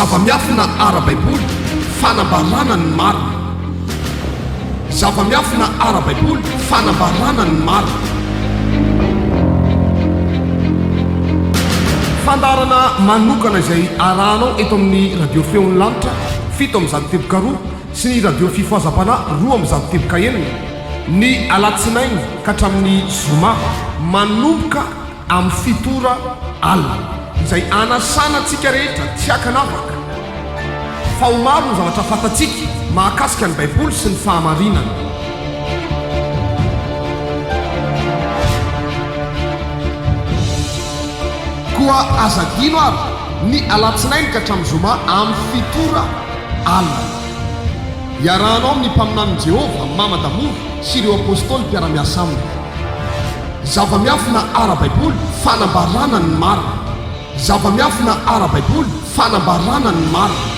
Zava-miafina ara-baiboly, fanambarana ny marina. Zava-miafina ara-baiboly, fanambarana ny marina. Fandaharana manokana izay arahanao eto amin'ny Radio Feon'ny Lanitra 107.2 sy ny Radio Fifohazam-panahy 206 ny alatsinainy ka hatramin'ny zoma manomboka amin'ny fito ora alina, izay anasana antsika rehetra tsy ankanavaka fa ho maro ny zavatra fantatsika mahakasika ny Baiboly sy ny fahamarinana. Koa aza adino ary ny alatsinainy ka hatramin'ny zoma amin'ny fito ora alina. Iarahanao amin'ny mpaminanin'i Jehovah, Mama Damory, sy ireo apostoly mpiara-miasa aminy. Zava-miafina ara-baiboly, fanambarana ny marina. Zava-miafina ara-baiboly, fanambarana ny marina.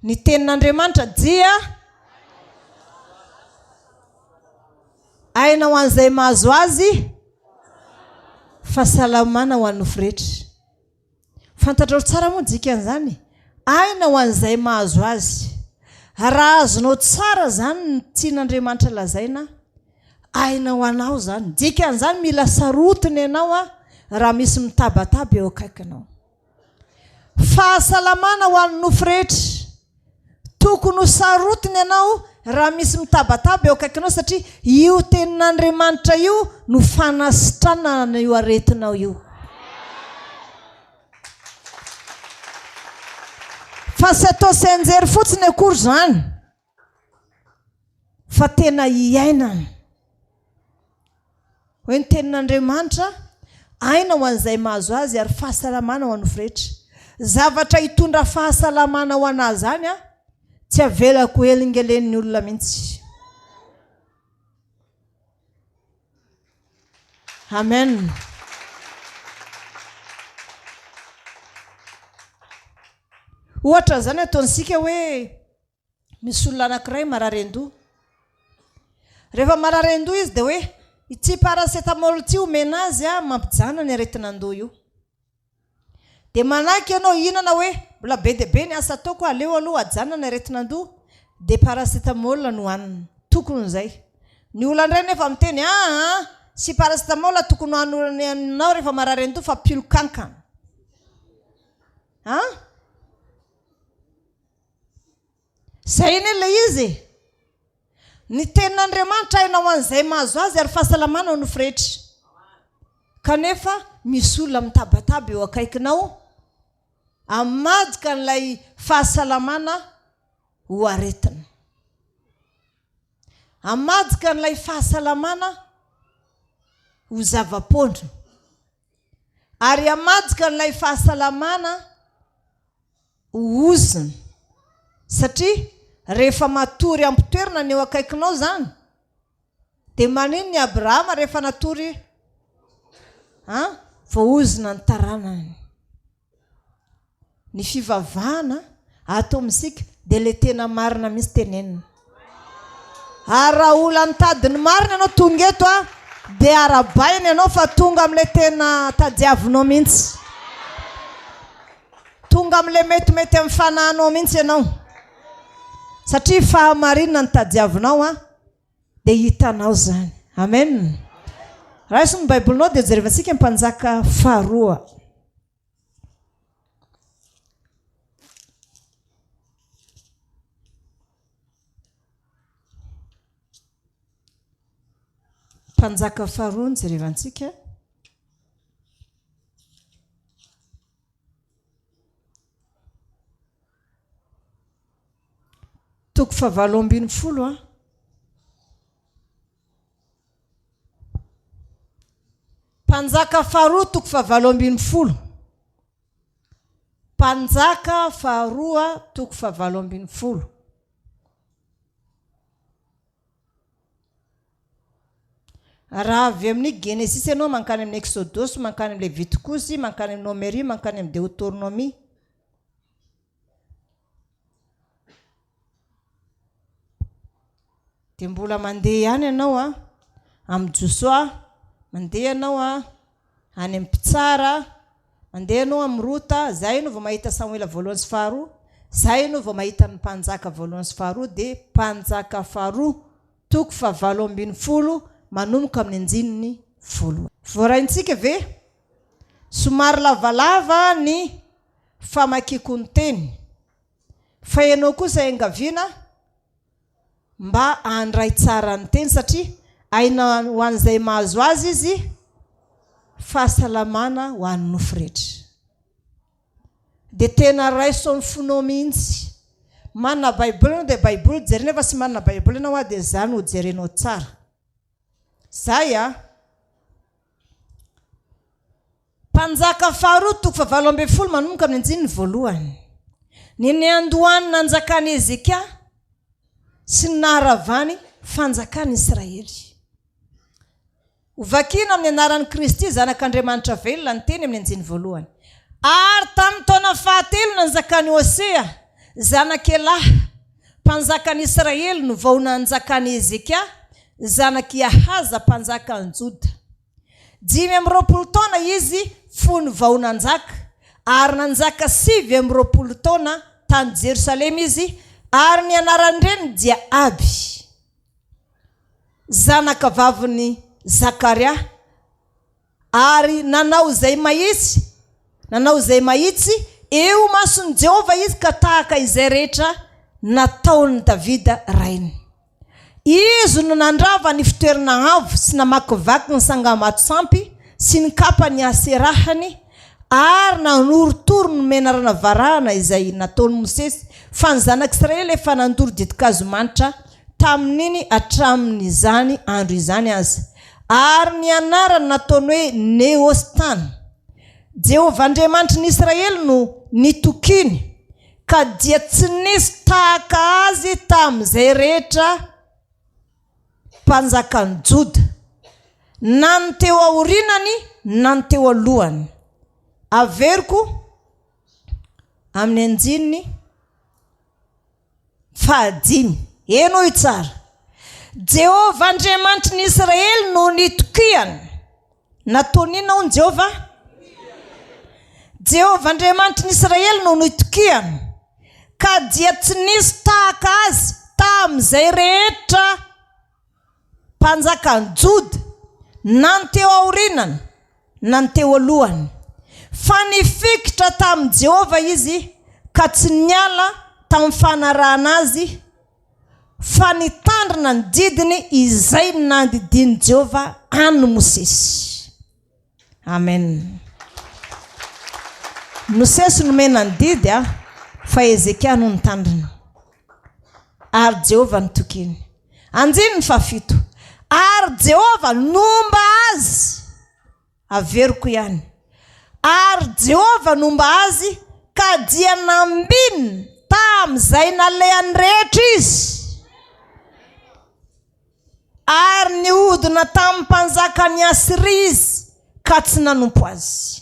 Ny tenin'Andriamanitra dia aina ho an'izay mahazo azy, fahasalamana ho an'ny nofo rehetra. Fantatrao tsara moa ny dikan'izany? Aina ho an'izay mahazo azy. Raha azonao tsara izany ny tian'Andriamanitra lazaina, aina ho anao izany. Dikan'izany mila sarotiny ianao raha misy mitabataba eo akaikinao. Fahasalamana ho an'ny nofo rehetra. Tokony ho sarotiny ianao raha misy mitabataba eo akaikinao satria io tenin'Andriamanitra io no fanasitranana io aretinao io. Fa tsy atao tsianjery fotsiny akory izany fa tena iainana. Hoy ny tenin'Andriamanitra, Aina ho an'izay mahazo azy ary fahasalamana ho an'ny nofo rehetra. Zavatra hitondra fahasalamana ho an'ahy izany an, tsy avelako helingelenin'ny olona mihitsy. Amen. Ohatra izany ataontsika hoe Misy olona anankiray marary an-doha. Rehefa marary an-doha izy dia hoe ity paracetamol ity omena azy a, mampijanona ny aretin'andoha io. Dia manaiky ianao hihinana hoe mbola be dia be ny asa ataoko, aleo aloha ajanona ny aretin'andoha, dia paracetamol no hanina. Tokony izay. Ny olona indray nefa miteny aa, tsy paracetamol tokony hohaninao rehefa marary an-doha fa pilokankana. An? Izay anie ilay izy e! Ny tenin'Andriamanitra aina ho an'izay mahazo azy ary fahasalamana ho nofo rehetra. Kanefa misy olona mitabataba eo akaikinao hamadika an'ilay fahasalamana ho aretina. Hamadika an'ilay fahasalamana ho zava-poana. Ary hamadika an'ilay fahasalamana ho ozona. Satria rehefa matory am-pitoerana ny eo akaikinao izany, dia maninona i Abrahama rehefa natory an? Voaozona ny taranany. Ny fivavahana ato amintsika dia ilay tena marina mihitsy tenenina. Ary raha olona nitady ny marina ianao tonga eto a, dia arabaina ianao fa tonga amin'ilay tena tadiavinao mihitsy. Tonga amin'ilay metimety amin'ny fanahinao mihitsy ianao. Satria fahamarinana ny tadiavinao a, dia hitanao izany. Amen. Raiso ny Baibolinao dia jerevantsika Mpanjaka faharoa. Mpanjaka faharoa no jerevantsika. Toko fahavalo ambin'ny folo a. Mpanjaka faharoa toko fahavalo ambin'ny folo. Mpanjaka faharoa toko fahavalo ambin'ny folo. Raha avy amin'ny Genesisy ianao mankany amin'ny Eksodosy, mankany amin'ny Levitikosy, mankany amin'ny Nomery, mankany amin'ny Deotornomia. Dia mbola mandeha ihany ianao an, amin'i Josoa, mandeha ianao an, any amin'ny mpitsara, mandeha ianao amin'ny Rota, zay ianao vao mahita Samoela voalohany sy faharoa, zay ianao vao mahita ny mpanjaka voalohany sy faharoa, dia mpanjaka faharoa, toko fahavalo 18, manomboka amin'ny andininy voalohany. Voaraintsika ve? Somary lavalava ny famakiako ny teny, fa ianao kosa iangaviana mba handray tsara ny teny satria aina ho an'izay mahazo azy izy, fahasalamana ho an'ny nofo rehetra. Dia tena raiso amin'ny fonao mihitsy. Manana baiboly ianao dia baiboly jerena fa tsy manana baiboly ianao ah dia za no jerenao tsara. Zay ah. Mpanjaka faharoa toko fahavalo 18 manomboka amin'ny andininy voalohany. Ny niandohan'ny nanjakan'i Hezekia sy ny naharavany fanjakan'i Israely. Hovakina amin'ny anaran'i Kristy Zanak'Andriamanitra velona ny teny amin'ny andininy voalohany. Ary tamin'ny taona fahatelo nanjakan'i Hosea, zanak'i Elaha, mpanjakan'i Israely no vao nanjakan'i Hezekia, zanak'i Ahaza, mpanjakan'i Joda. 25 taona izy fony vao nanjaka, ary nanjaka 29 taona tany Jerosalema izy, ary ny anaran-dreniny dia Aby, zanakavavin'i Zakaria, ary nanao izay mahitsy, nanao izay mahitsy eo imason'i Jehovah izy ka tahaka izay rehetra nataon'i Davida rainy. Izy no nandrava ny fitoerana avo sy namakivaky ny sangambato sampy sy ny kapa ny Aserahany ary nanorotoro ny menarana varahana izay nataon'i Mosesy, fa ny zanak'Israely efa nandoro ditin-kazo manitra tamin'iny hatramin'izany andro izany aza, ary ny anarany nataony hoe Nehostana. Jehovah Andriamanitry ny Israely no nitokiany, ka dia tsy nisy tahaka azy tamin'izay rehetra mpanjakan'i Joda, na ny teo aorianany na ny teo alohany. Averiko amin'ny andininy fahadimy. Henoy tsara. Jehovah Andriamanitry ny Israely no nitokiany. Nataony inona hono Jehovah? Jehovah Andriamanitry ny Israely no nitokiany, ka dia tsy nisy tahaka azy tamin'izay rehetra mpanjakan'i Joda, na ny teo aorianany na ny teo alohany. Fa nifikitra tamin'i Jehovah izy ka tsy niala tamin'ny fanarahana azy, fa nitandrina ny didiny izay nandidian'i Jehovah an'i Mosesy. Amen. Mosesy nomena ny didy a, fa Hezekia no nitandrina. Ary Jehovah nitokiny. Andininy fahafito. Ary Jehovah nomba azy. Averiko ihany. Ary Jehovah nomba azy ka dia nambininy tamin'izay nalehany rehetra izy. Ary nihodina tamin'ny mpanjakan'i Asyria izy ka tsy nanompo azy.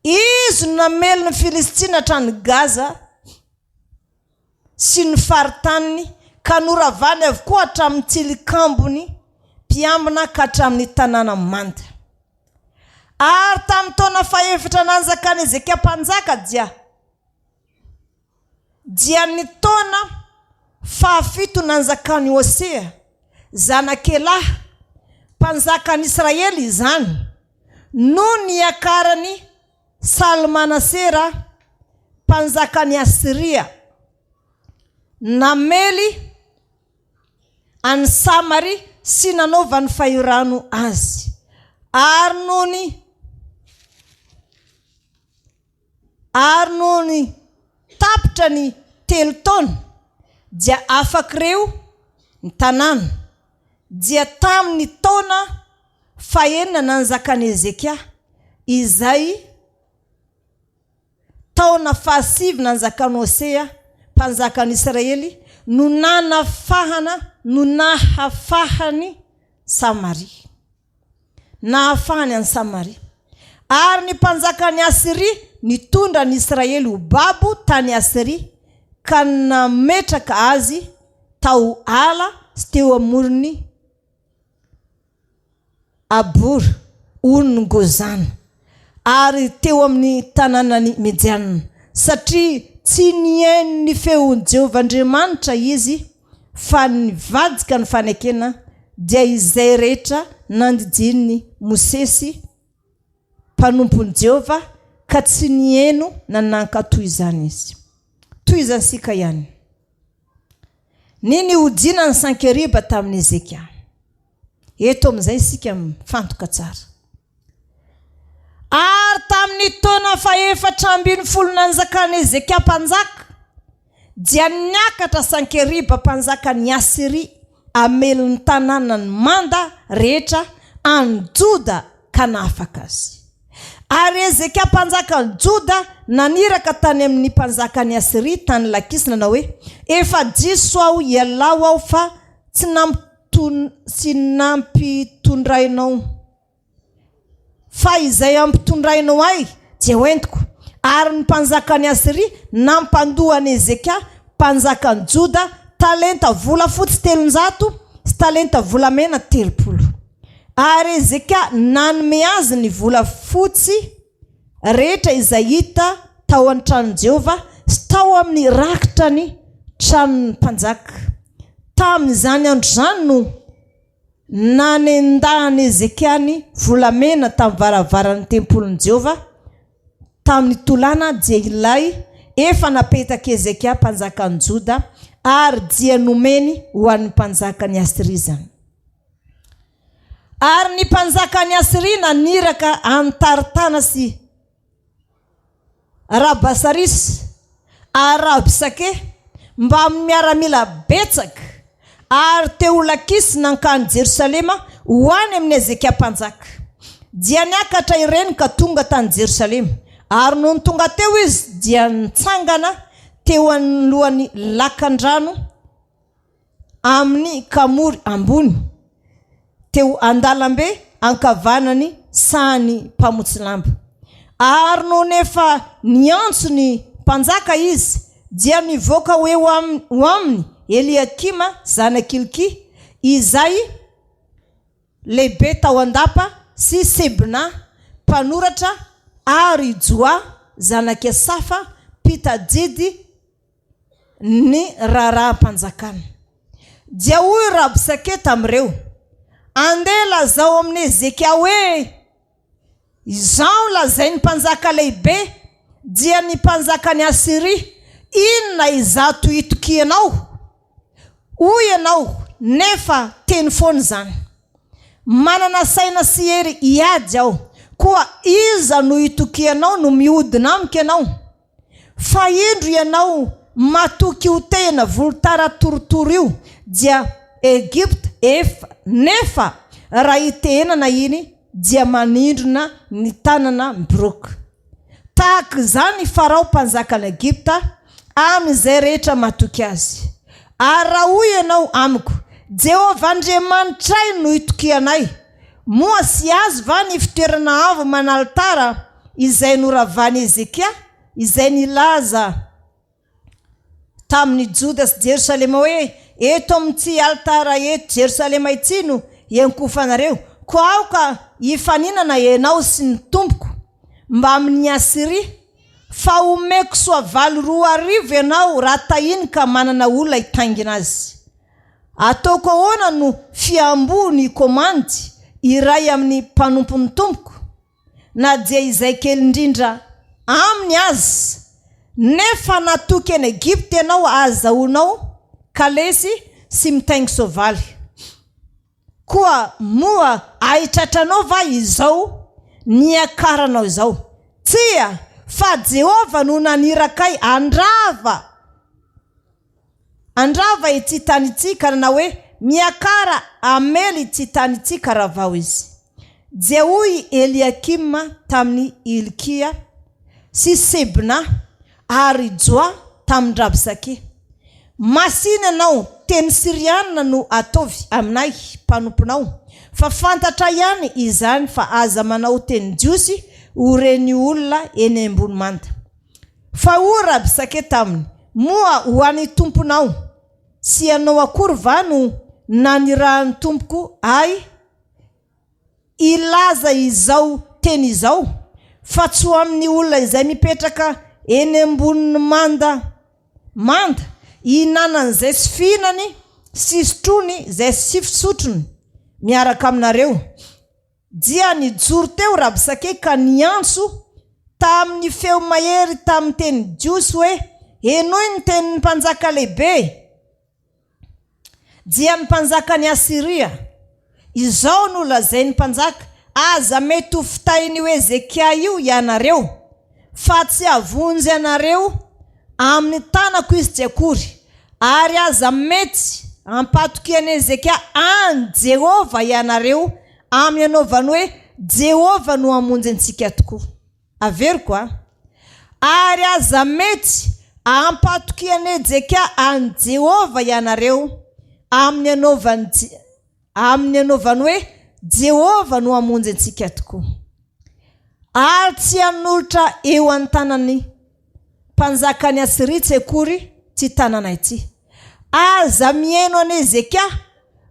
Izy no namely ny Filistina hatrany Gaza sy ny faritaniny ka noravany avokoa hatramin'ny tilikambony mpiambina ka hatramin'ny tanàna manda. Ary tamin'ny taona fahefatra nanjakan'i Hezekia mpanjaka dia dia ny taona fahafito nanjakan'i Hosea, zanak'i Elaha, mpanjakan'i Israely izany, no niakaran'i Salmanasera, mpanjakan'i Asyria, namely an'i Samaria sy nanaovany fahirano azy. Ary nony Ary nony tapitra ny telo taona, dia afak'ireo ny tanàna, dia tamin'ny taona fahenina nanjakan'i Hezekia, izay taona fahasivy nanjakan'i Hosea, mpanjakan'i Israely, no nanafahana, no nahafahan'i. Samaria. Nahafahany an'i Samaria. Ary ny mpanjakan'i Asyria nitondra an'i Israely ho babo tany Asyria, ka nametraka azy tao Ala sy teo amoron'i Abora, onin'i Gozana, ary teo amin'ny tanànan'i Midiana, satria tsy nihaino ny feon'i Jehovah Andriamanitra izy, fa nivadika ny fanekena, dia izay rehetra nandidian'i Mosesy mpanompon'i Jehovah, ka tsy nihaino na nankatò izany izy. Tohizantsika ihany. Ny nihodinan'i Sankeriba tamin'i Hezekia. Eto amin'izay isika mifantoka tsara. Ary tamin'ny taona fahefatra ambin'ny folo nanjakan'i Hezekia mpanjaka, dia niakatra Sankeriba mpanjakan'i Asyria hamely ny tanànan'ny manda rehetra any Joda ka nahafaka azy. Ary Hezekia mpanjakan'i Joda naniraka tany amin'ny mpanjakan'i Asyria tany Lakisy nanao hoe, Efa diso aho, ialao aho fa tsy tsy nampitondrainao, fa izay ampitondrainao ahy dia hoentiko. Ary ny mpanjakan'i Asyria nampandoa an'i Hezekia mpanjakan'i Joda talenta volafotsy 300 sy talenta volamena 30. Ary Hezekia nanome azy ny volafotsy rehetra izay hita tao an-tranon'i Jehovah sy tao amin'ny rakitra ny tranon'ny mpanjaka. Tamin'izany andro izany no nanendahan'i Hezekia ny volamena tamin'ny varavaran'ny tempolin'i Jehovah tamin'ny tolàna, dia ilay efa napetak'i Hezekia mpanjakan'i Joda, ary dia nomeny ho an'ny mpanjakan'i Asyria izany. Ary ny mpanjakan'i Asyria naniraka an'i Tartana sy Rabasarisy ary Rabsake mbamin'ny miaramila betsaka, ary teo Lakisy nankany Jerosalema ho any amin'i Hezekia mpanjaka. Dia niakatra ireny ka tonga tany Jerosalema. Ary nony tonga teo izy dia nitsangana teo anoloan'ny lakandrano amin'ny kamory ambony, teo an-dalambe ankavanan'ny sahan'ny mpamotsy lamba. Ary nony efa niantso ny mpanjaka izy, dia nivoaka ho eo ho aminy Eliakima zanak'i Hilkia, izay lehibe tao an-dapa, sy Sebna, mpanoratra, ary Joa zanak'i Asafa, mpitadidy ny raharaham-panjakana. Dia hoy Rabsake tamin'ireo, Andeha lazao amin'i Hezekia hoe, 'Izao lazain'ny mpanjaka lehibe, dia ny mpanjakan'i Asyria, Inona izato itokianao? Hoy ianao, nefa teny foana izany. Manana saina sy hery hiady aho, koa iza no itokianao no mihodina amiko ianao? Fa indro ianao matoky io tena volotara torotoro io dia Egypta efa nefa raha itehenana iny dia manindrona ny tanana mibiroka. Tahaka izany i Farao mpanjakan'i Egypta amin'izay rehetra matoky azy. Ary raha hoy ianao amiko, Jehovah Andriamanitray no itokianay, Moa tsy azo va ny fitoerana avo aman'alitara izay noravan'i Hezekia, izay nilaza tamin'i Joda sy Jerosalema hoe, Eto amin'ity alitara eto Jerosalema ity no hiankohofanareo, koa aoka hifaninana ianao sy ny tompoko mbamin'i Asyria, fa homeko soavaly 2000 ianao raha tahiny ka manana olona hitaingina azy. Ataoko ahoana no fiamboho ny komandy iray amin'ny mpanompon'ny tompoko, na dia izay kely indrindra aminy aza, nefa natoky an'i Egypta ianao ahazahoanao kalesy sy mitaingin-tsoavaly. Koa moa ahitratranao va izao niakaranao izao? Tsia, fa Jehovah no naniraka ahy handrava. Handrava ity tany ity ka nanao hoe, Miakara hamely ity tany ity ka ravao izy. Dia hoy i Eliakima tamin'i Hilkia sy Sebna ary Joa tamin-dRabsake, Masìna ianao, teny syriana no ataovy aminay mpanomponao, fa fantatray ihany izany fa aza manao teny jiosy ho ren'ny olona eny ambony manda. Fa hoy Rabsake taminy, Moa ho an'ny tomponao sy ianao akory va no nanirahan'ny tompoko ahy hilaza izao teny izao, fa tsy ho amin'ny olona izay mipetraka eny ambonin'ny manda manda, ihinanan'izay tsy fihinany sy isotroany izay tsy fisotrony miaraka aminareo? Dia nijoro teo Rabsake ka niantso tamin'ny feo mahery tamin'ny teny jiosy hoe, Henoy ny tenin'ny mpanjaka lehibe, dia ny mpanjakan'i Asyria. Izao no lazain'ny mpanjaka, Aza mety ho fitahin'io Hezekia io ianareo, fa tsy hahavonjy anareo amin'ny tanako izy tsy akory, ary aza mety hampatokian'i Hezekia an'i Jehovah ianareo amin'ny anaovany hoe, Jehovah no hamonjy antsika tokoa. Averiko a! Ary aza mety hampatokian'i Hezekia an'i Jehovah ianareo amin'ny anaovany Amin'ny anaovany hoe, Jehovah no hamonjy antsika tokoa. Ary tsy hanolotra eo an-tanan'ny mpanjakan'i Asyria tsy akory ity tanana ity. Aza mihaino an'i Hezekia,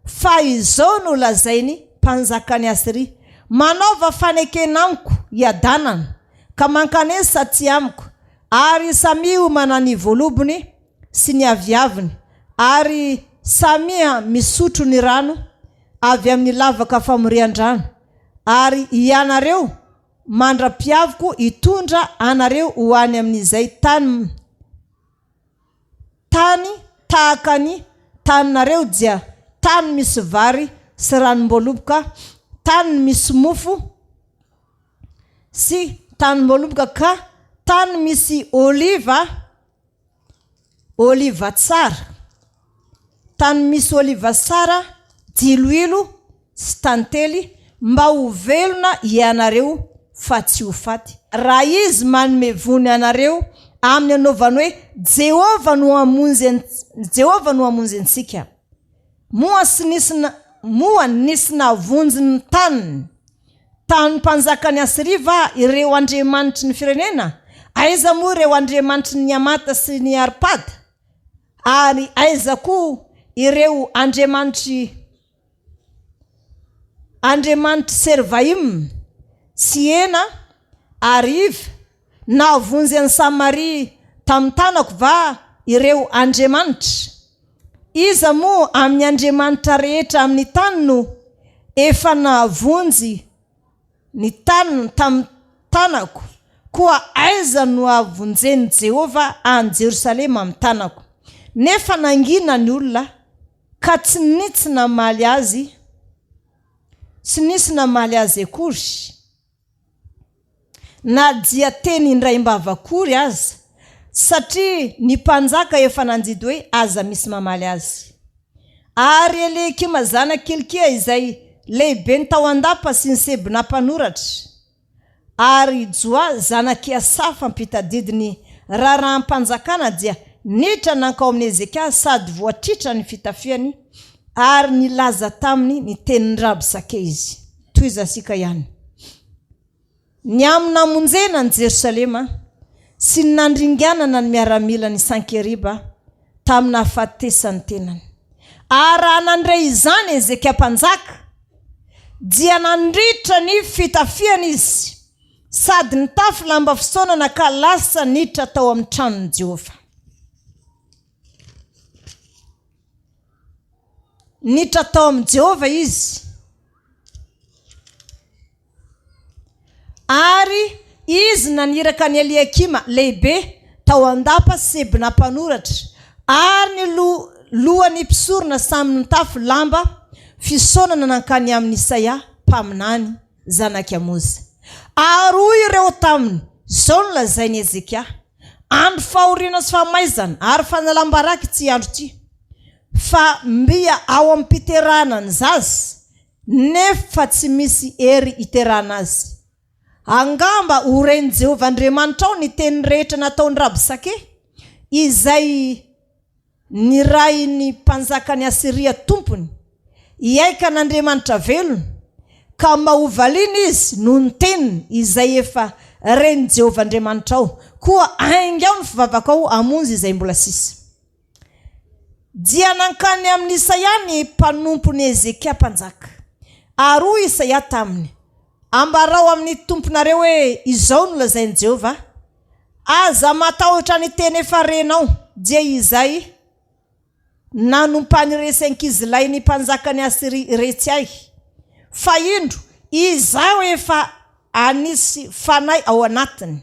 fa izao no lazain'ny mpanjakan'i Asyria, Manaova fanekena amiko hiadanana, ka mankanesa aty amiko, ary samia homana ny voalobony sy ny aviaviny, ary samia misotro ny rano avy amin'ny lavaka famorian-drano, ary hianareo mandra-piaviko hitondra anareo ho any amin'izay tany tany tahaka ny taninareo, dia tany misy vary sy ranom-boaloboka, tany misy mofo sy tanim-boaloboka ka tany misy oliva, Oliva tsara, tany misy oliva tsara, diloilo sy tantely, mba ho velona hianareo fa tsy ho faty. Raha Izy manome vony anareo amin'ny anaovany hoe, Jehovah no hamonjy, Jehovah no hamonjy antsika. Moa tsy nisy moa nisy nahavonjy ny taniny tamin'ny mpanjakan'i Asyria va ireo andriamanitry ny firenena? Aiza moa ireo andriamanitry ny Hamata sy ny Arpada? Ary aiza koa ireo andriamanitry andriamanitr'i Servaima sy Hena ary Iva? Nahavonjy an'i Samaria tamin'ny tanako va ireo andriamanitra? Iza moa amin'ny andriamanitra rehetra amin'ny tany no efa nahavonjy ny taniny tamin'ny tanako? Koa aiza no hahavonjen'i Jehovah an'i Jerosalema amin'ny tanako? Nefa nangina ny olona, ka tsy nisy namaly azy, tsy nisy namaly azy akory. na dia teny indraim-bava akory aza, satria ny mpanjaka efa nandidy hoe aza misy mamaly azy. Ary Eliakima zanak'i Hilkia izay lehibeny tao an-dapa sy ny Sebna mpanoratra, ary Joa zanak'i Asafa mpitadidy ny raharaham-panjakana dia niditra nankao amin'i Hezekia sady voatritra ny fitafiany ary nilaza taminy ny tenin-dRabsake izy. Tohizantsika ihany. Ny amin'ny namonjena an'i Jerosalema sy ny nandringanana ny miaramilan'i Sankeriba tamin'ny nahafatesan'ny tenany. Ary raha nandre izany Hezekia mpanjaka, dia nandritra ny fitafiany izy, sady nitafy lamba fisaonana ka lasa niditra tao amin'ny tranon'i Jehovah. Niditra tao amin'i Jehovah izy. Ary izy naniraka an'i Eliakima lehibe tao an-dapa sy Sebna mpanoratra, ary ny lohan'ny mpisorona samy nitafy lamba fisaonana nankany amin'i Isaia mpaminany, zanak'i Amoza. Ary hoy ireo taminy, Izao no lazain'i Hezekia, Andro fahoriana sy famaizana ary fanalam-baraka ity andro ity, fa mbia ao am-piterahana ny zaza, nefa tsy misy hery hiterahana azy. Angamba ho ren'i Jehovah Andriamanitrao ny teny rehetra nataon'i Rabsake, izay. nirahin'ny mpanjakan'i Asyria tompony hihaika an'Andriamanitra velona, ka mba hovaliana izy noho ny teniny izay efa ren'i Jehovah Andriamanitrao, koa aingao ny fivavakao hamonjy izay mbola sisa. Dia nankany amin'i Isaia ny mpanompon'i Hezekia mpanjaka. Ary hoy Isaia taminy, Ambarao amin'ny tomponareo hoe, 'Izao no lazain'i Jehovah, Aza matahotra ny teny efa renao, dia izay nanompan'iresy ankizilahin'ny mpanjakan'i Asyria iretsy ahy. Fa indro, izaho efa hanisy fanahy ao anatiny,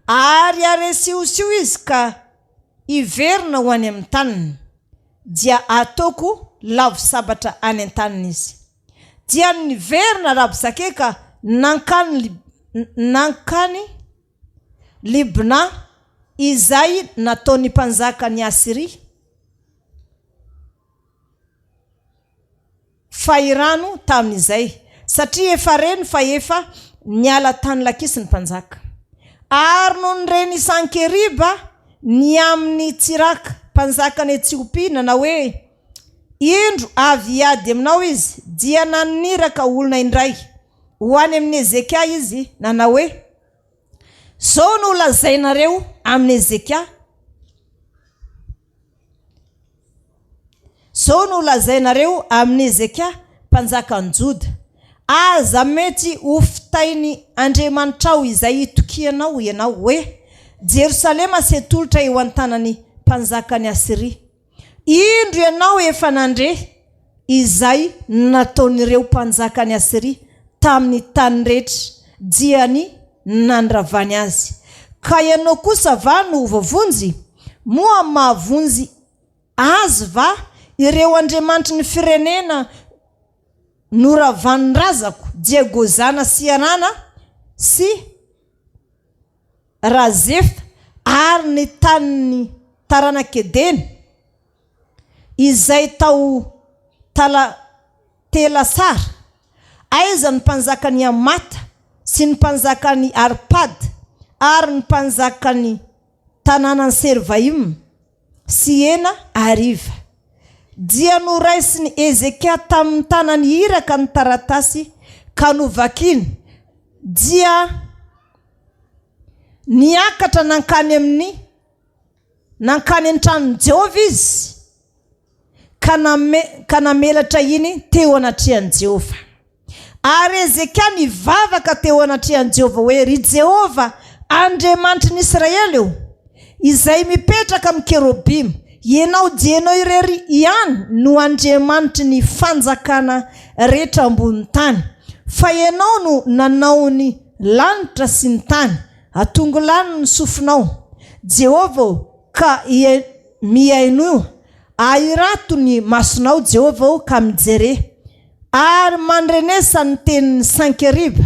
ary haresiosio izy ka hiverina ho any amin'ny taniny, dia hataoko lavo sabatra any an-taniny izy. Dia niverina Rabsake ka nankany nankany Libna, izay nataon'ny mpanjakan'i Asyria fahirano tamin'izay, satria efa reny fa efa niala tany Lakisy ny mpanjaka. Ary nony ren'i Sankeriba ny amin'i Tsiraka, mpanjakan'i Etiopia, nanao hoe, Indro, avy hiady aminao izy, dia naniraka olona indray ho any amin'i Hezekia izy, nanao hoe, Izao no holazainareo amin'i Hezekia, Izao no holazainareo amin'i Hezekia, mpanjakan'i Joda, Aza mety hofitain'ny Andriamanitrao izay itokianao ianao, hoe, Jerosalema sy atolotra eo an-tanan'ny mpanjakan'i Asyria. Indro ianao efa nandre izay nataon'ireo mpanjakan'i Asyria tamin'ny tany rehetra, dia ny nandravany azy. Ka ianao kosa va no ho voavonjy? Moa mahavonjy azy va ireo andriamanitry ny firenena noravan'ny razako, dia Gozana sy Harana sy Razefa ary ny tanin'ny taranak'i Edena, izay tao Tala, Telasara? Aiza ny mpanjakan'i Hamata sy ny mpanjakan'i Arpada ary ny mpanjakan'ny tanànan'i Servaima sy Hena ary Iva? Dia noraisin'i Hezekia tamin'ny tanan'i Iraka ny taratasy ka novakiny, dia Niakatra nankany amin'ny nankany an-tranon'i Jehovah izy, ka name, ka namelatra iny teo anatrehan'i Jehovah. Ary Hezekia nivavaka teo anatrehan'i Jehovah hoe, Ry Jehovah, Andriamanitry ny Israely ô, izay mipetraka amin'ny kerobima, Ianao dia Ianao irery ihany no Andriamanitry ny fanjakana rehetra ambonin'ny tany, fa Ianao no nanao ny Lanitra sy ny tany, atongilano ny sofinao, Jehovah ô, ka mihainoa, ahirato ny masonao, Jehovah ô, ka mijere, ary mandrenesa ny tenin'i Sankeriba,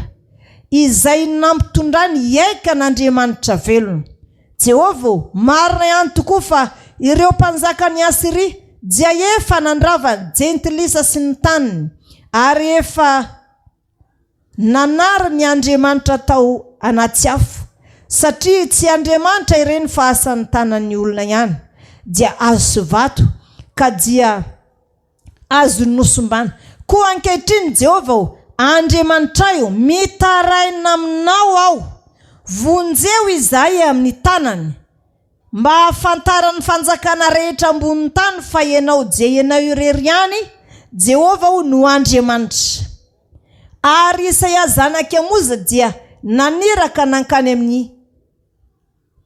izay nampitondrany hiaika an'Andriamanitra velona. Jehovah ô, marina ihany tokoa fa ireo mpanjakan'i Asyria dia efa nandrava ny jentilisa sy ny taniny, ary efa Nanary ny andriamanitra tao anaty afo, satria tsy andriamanitra ireny fa asan'ny tanan'ny olona ihany, dia hazo sy vato, ka dia azony nosombana. Koa ankehitriny, Jehovah ô, Andriamanitray ô, mitaraina aminao aho, vonjeo izahay amin'ny tanany, Mba hahafantaran'ny fanjakana rehetra ambonin'ny tany fa Ianao dia Ianao irery ihany, Jehovah o, no Andriamanitra. Ary Isaia zanak'i Amoza dia naniraka nankany amin'i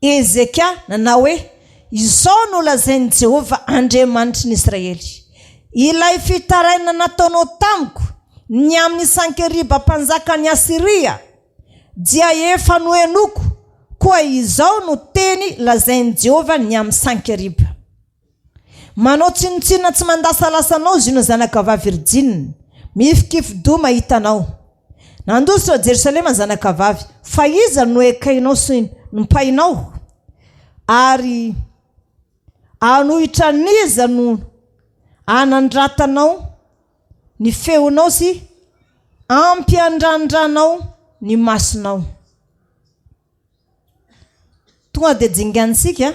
Hezekia, nanao hoe, Izao no lazain'i Jehovah Andriamanitry ny Israely, Ilay fitarainana nataonao tamiko ny amin'i Sankeriba mpanjakan'i Asyria, dia efa nohenoiko, koa izao no teny lazain'i Jehovah ny amin'i Sankeriba, Manao tsinontsinona tsy mandasalasa anao Ziona zanakavavy virjinina, mihifikifi-doha mahita anao. Nandositra Jerosalema zanakavavy, fa iza no ekainao sy nompainao? Ary hanohitra an'iza no anandratanao ny feonao sy ampiandrandranao ny masonao. Tonga dia jinganintsika.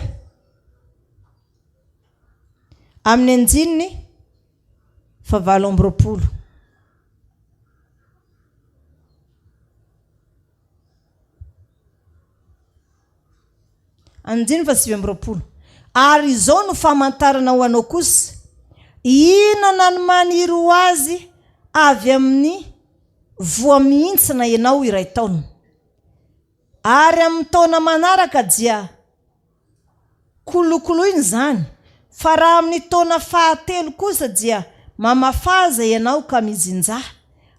Amin'ny andininy fahavalo amby 20. Andininy faha 29. Ary izao no famantarana ho anao kosa, Hihinana ny maniry ho azy avy amin'ny voa mihintsina ianao iray taona. Ary amin'ny taona manaraka dia kolokoloina izany, fa raha amin'ny taona fahatelo kosa dia mamafaza ianao ka mijinjà,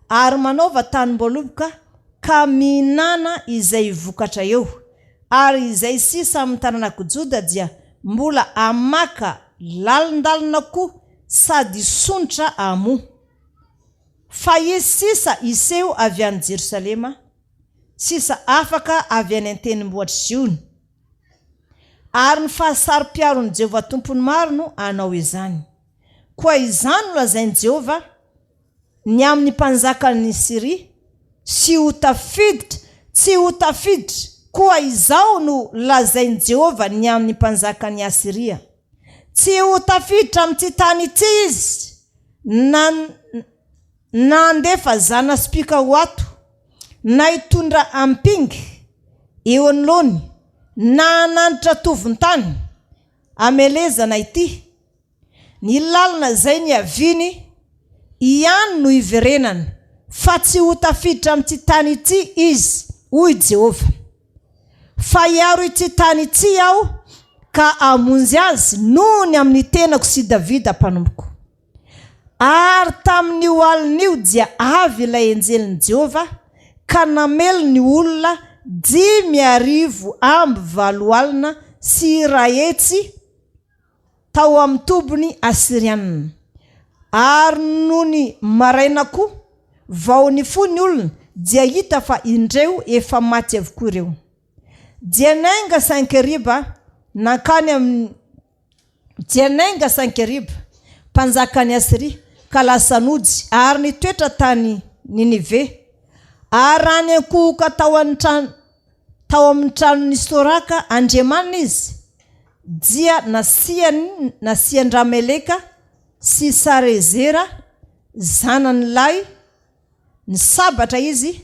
ary manaova tanim-boaloboka ka mihinàna izay vokatra eo, ary izay sisa amin'ny taranak'i Joda dia mbola hamaka lalindalina koa sady hisondrotra hamoa. Fa hisy sisa hiseho avy any Jerosalema, sisa afaka avy any an-tendrombohitr'i Ziona. Ary ny fahasaro-piaron'i Jehovah Tompon'ny maro no hanao izany. Koa izany no lazain'i Jehovah ny amin'ny mpanjakan'i Syria, Tsy ho tafiditra, tsy ho tafiditra. Koa izao no lazain'i Jehovah ny amin'ny mpanjakan'i Asyria, Tsy ho tafiditra amin'ity tany ity izy, na na handefa zana-tsipìka ho ato, na hitondra ampinga eo anoloany, na hananitra tovon-tany hamelezana ity. Ny lalana izay niaviany ihany no hiverenany, fa tsy ho tafiditra amin'ity tany ity izy, hoy Jehovah. Fa hiaro ity tany ity Aho ka hamonjy azy noho ny amin'ny tenako sy Davida mpanompoko. Ary tamin'io alina io dia avy ilay anjelin'i Jehovah ka namely ny olona 185 500 tao amin'ny tobiny Asyrianina. Ary nony maraina koa, vao nifoha ny olona, dia hita fa indreo efa maty avokoa ireo. Dia niainga Sankeriba nankany amin'ny Dia niainga Sankeriba, mpanjakan'i Asyria, ka lasa nody, ary nitoetra tany Ninive. Ary raha niankohoka tao an-trano tao amin'ny tranon'i Soraka andriamaniny izy, dia nasiany nasian-dRameleka sy Sarezera zanany lahy ny sabatra izy,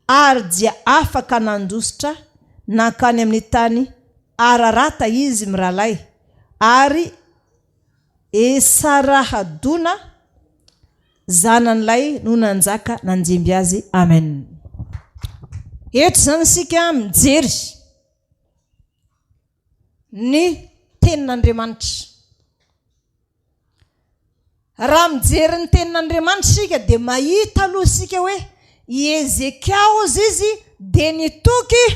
ary dia afaka nandositra nankany amin'ny tany Ararata izy mirahalahy, ary Esarahadona zanany lahy no nanjaka nandimby azy. Amen. Eto izany isika mijery ny tenin'Andriamanitra. Raha mijery ny tenin'Andriamanitra isika dia mahita aloha isika hoe i Hezekia hozy izy dia nitoky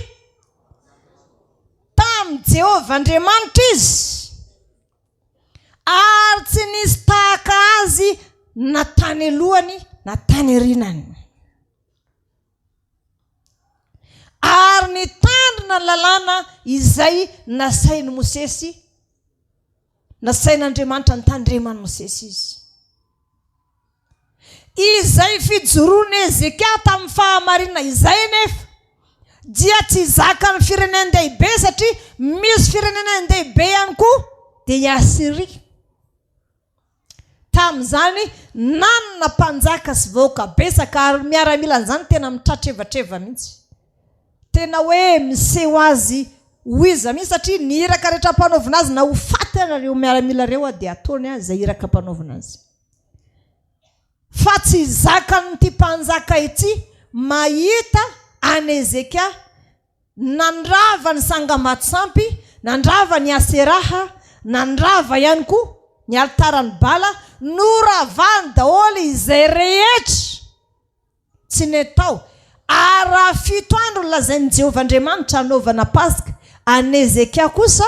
tamin'i Jehovah Andriamanitra izy ary tsy nisy tahaka azy na tany alohany na tany aorianany. Ary nitandrina ny lalàna izay nasain'i Mosesy Nasain'Andriamanitra nitandreman'i Mosesy izy. Izay fijoroan'i Hezekia tamin'ny fahamarinana izay anefa dia tsy zakan'ny firenen-dehibe satria misy firenen-dehibe ihany koa dia i Asyria. Tamin'izany nanana mpanjaka sy vahoaka betsaka ary miaramilan'izany tena mitratrevatreva mihitsy. Tena hoe miseho azy ho iza mihitsy satria ny iraka rehetra ampanaovina azy na ho faty ara ireo miaramila ireo dia ataony izay iraka ampanaovina azy. Fa tsy zakan'ity mpanjaka ity mahita an'i Hezekia Nandrava ny sangambato-sampy, nandrava ny Aseraha, nandrava ihany koa ny alitaran'i Bala, noravany daholo izay rehetra tsy nety tao. Ary raha fito andro no lazain'i Jehovah Andriamanitra hanaovana Paska, an'i Hezekia kosa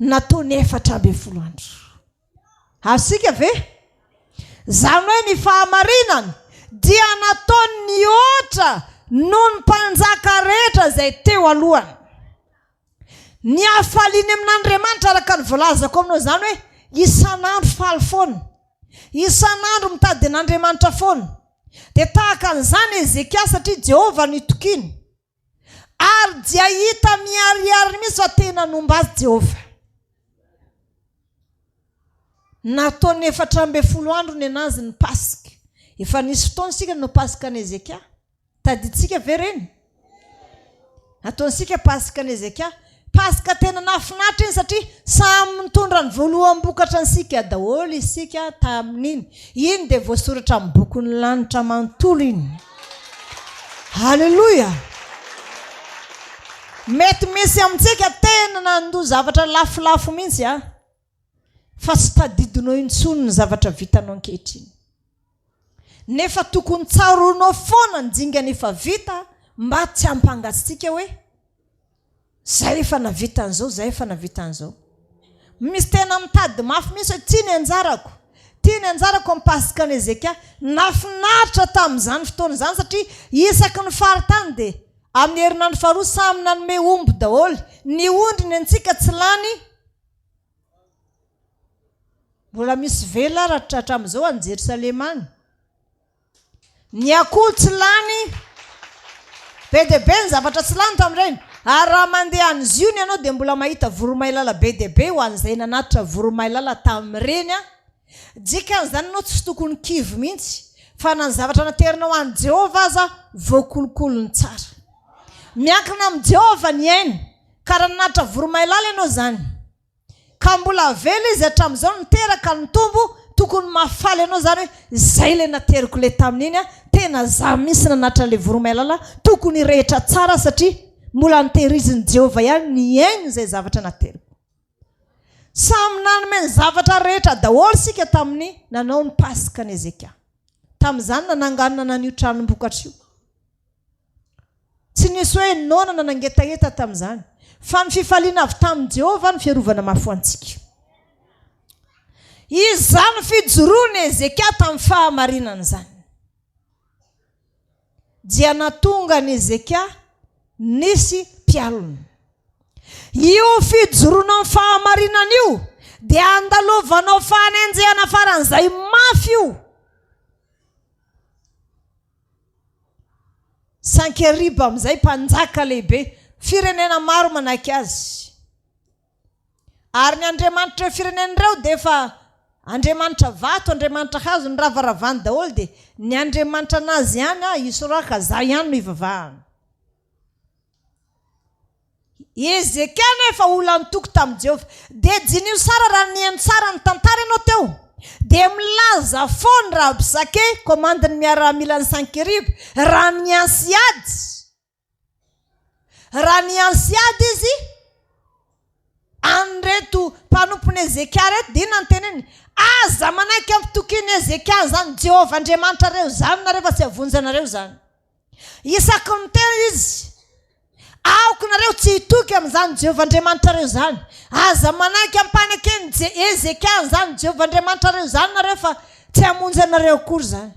nataony 14 andro. Azontsika ve? Izany hoe ny fahamarinany dia nataony nihoatra noho ny mpanjaka rehetra izay teo alohany. Ny hafaliany amin'Andriamanitra araka ny voalazako aminao izany hoe isan'andro faly foana, isan'andro mitady an'Andriamanitra foana. Dia tahaka an'izany Hezekia satria Jehovah no itokiany. Ary dia hita miharihary mihitsy fa tena nomba azy Jehovah. Nataony 14 andro nenazy ny Paska. Efa nisy fotoana isika nanao Paska an'i Hezekia. Tadidintsika ve ireny? Nataontsika Paska an'i Hezekia. Paska tena nahafinaritra iny satria samy nitondra ny voaloham-bokatra antsika daholo isika tamin'iny. Iny dia voasoratra amin'ny bokin'ny lanitra manontolo iny. Haleloia! Mety misy amintsika tena nandoa zavatra lafolafo mihitsy a, fa tsy tadidinao intsony ny zavatra vitanao ankehitriny. Nefa tokony tsaroanao foana ny dingana efa vita mba tsy hampangatsiaka hoe zay efa navita an'izao, zay efa navita an'izao. Misy tena mitady mafy mihitsy hoe ty ny anjarako, ty ny anjarako amin'ny Paskan'i Hezekia. Nahafinaritra tamin'izany fotoana izany satria isaky ny faritany dia amin'ny herinandro faharoa samy nanome omby daholo. Ny ondry ny antsika tsy lany. Mbola misy velaratra hatramin'izao any Jerosalema any. Ny akoho tsy lany, be dia be ny zavatra tsy lany tamin'ireny. Ary raha mandeha any Ziona ianao dia mbola mahita voromailala be dia be ho an'izay nanatitra voromailala tamin'ireny. Dikan'izany ianao tsy tokony kivy mihitsy, fa na ny zavatra naterinao an'i Jehovah aza voakolokolony tsara. Miankina amin'i Jehovah ny aina, ka raha nanatitra voromailala ianao izany, Ka mbola avela izy hatramin'izao niteraka nitombo, tokony mahafaly anao zany hoe zay le nateriko le tamin'iny a, tena za mintsy nanatitra an'le voromailala, tokony hirehitra tsara satria mbola notehirizin'i Jehovah ihany ny ainy izay zavatra nateriko. Samy nanome ny zavatra rehetra daholo isika tamin'ny nanao ny Paskan'i Hezekia. Tamin'izany nananganana an'io tranom-bokatra io. Tsy nisy hoe noana na nangetaheta tamin'izany, fa ny fifaliana avy tamin'i Jehovah no fiarovana mafy ho antsika. Izany fijoroan'i Hezekia tamin'ny fahamarinana izany dia nahatonga an'i Hezekia nisy mpialona. Io fijoroana amin'ny fahamarinana io dia andalovanao fanenjehana faran'izay mafy io. Sankeriba amin'izay mpanjaka lehibe, firenena maro manaiky azy. Ary ny andriamanitr'ireo firenena ireo dia efa andriamanitra vato, andriamanitra hazo, niravaravany daholo dia ny andriamanitra anazy ihany, ah, Isoraka, za ihany no ivavahana. Hezekia anefa olona nitoky tamin'i Jehovah. Dia diniho tsara raha nihaino tsara ny tantara ianao teo. Dia milaza foana Rabsake, komandin'ny miaramilan'i Sankeriba, raha niantsy ady. Raha niantsy ady izy, an'ireto mpanompon'i Hezekia ireto, dia inona no teneniny? Aza manaiky ampitokian'i Hezekia an'izany Jehovah Andriamanitrareo izany nareo fa tsy hahavonjy anareo izany. Isaky ny miteny izy, Aoka nareo tsy hitoky amin'izany Jehovah Andriamanitrareo izany. Aza manaiky ampaneken'i Hezekia an'izany Jehovah Andriamanitrareo izany nareo fa tsy hamonjy anareo akory izany.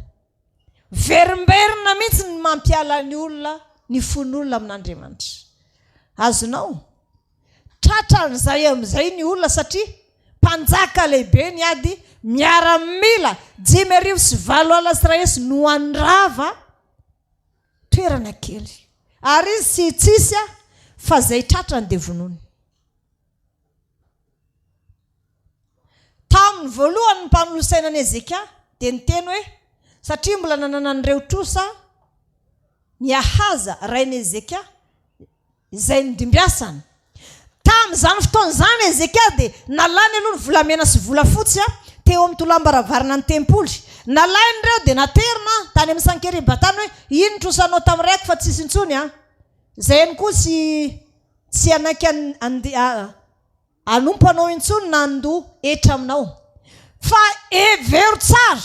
Verimberina mihitsy ny mampiala ny olona, ny fon'olona amin'Andriamanitra. Azonao? Tratran'izay amin'izay ny olona satria mpanjaka lehibe ny ady, miaramila 805 no handrava toerana kely. Ary izy tsy hitsisy fa izay tratrany dia vonoiny. Tamin'ny voalohany ny mpanolotsaina an'i Hezekia dia niteny hoe, satria mbola nanana an'ireo trosa ny Ahaza rain'i Hezekia, izay nodimbiasany. Tamin'izany fotoana izany Hezekia dia nalainy aloha ny volamena sy volafotsy teo amin'ny tolam-baravarana ny tempoly. Nalainy ireo dia naterina tany amin'i Sankeriba tany hoe, Iny ny trosanao tamin'ny raiko fa tsisy intsony an! Izay ihany koa tsy tsy hanaiky Hanompo anao intsony na handoa hetra aminao. Fa hevero tsara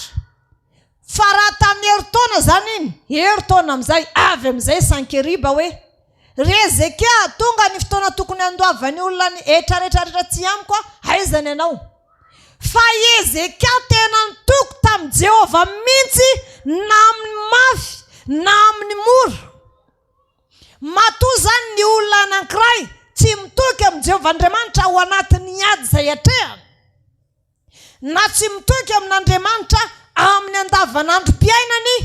fa raha tamin'ny herintaona izany iny, herintaona amin'izay, avy amin'izay Sankeriba hoe, Ry Hezekia, tonga ny fotoana tokony handoavan'ny olona ny hetra rehetra rehetra aty amiko, aiza ny anao? Fa i Hezekia tena nitoky tamin'i Jehovah mihitsy na amin'ny mafy na amin'ny mora. Matoa izany ny olona anankiray tsy mitoky amin'i Jehovah Andriamanitra ao anatin'ny ady izay atrehany, na tsy mitoky amin'Andriamanitra amin'ny andavanandrom-piainany,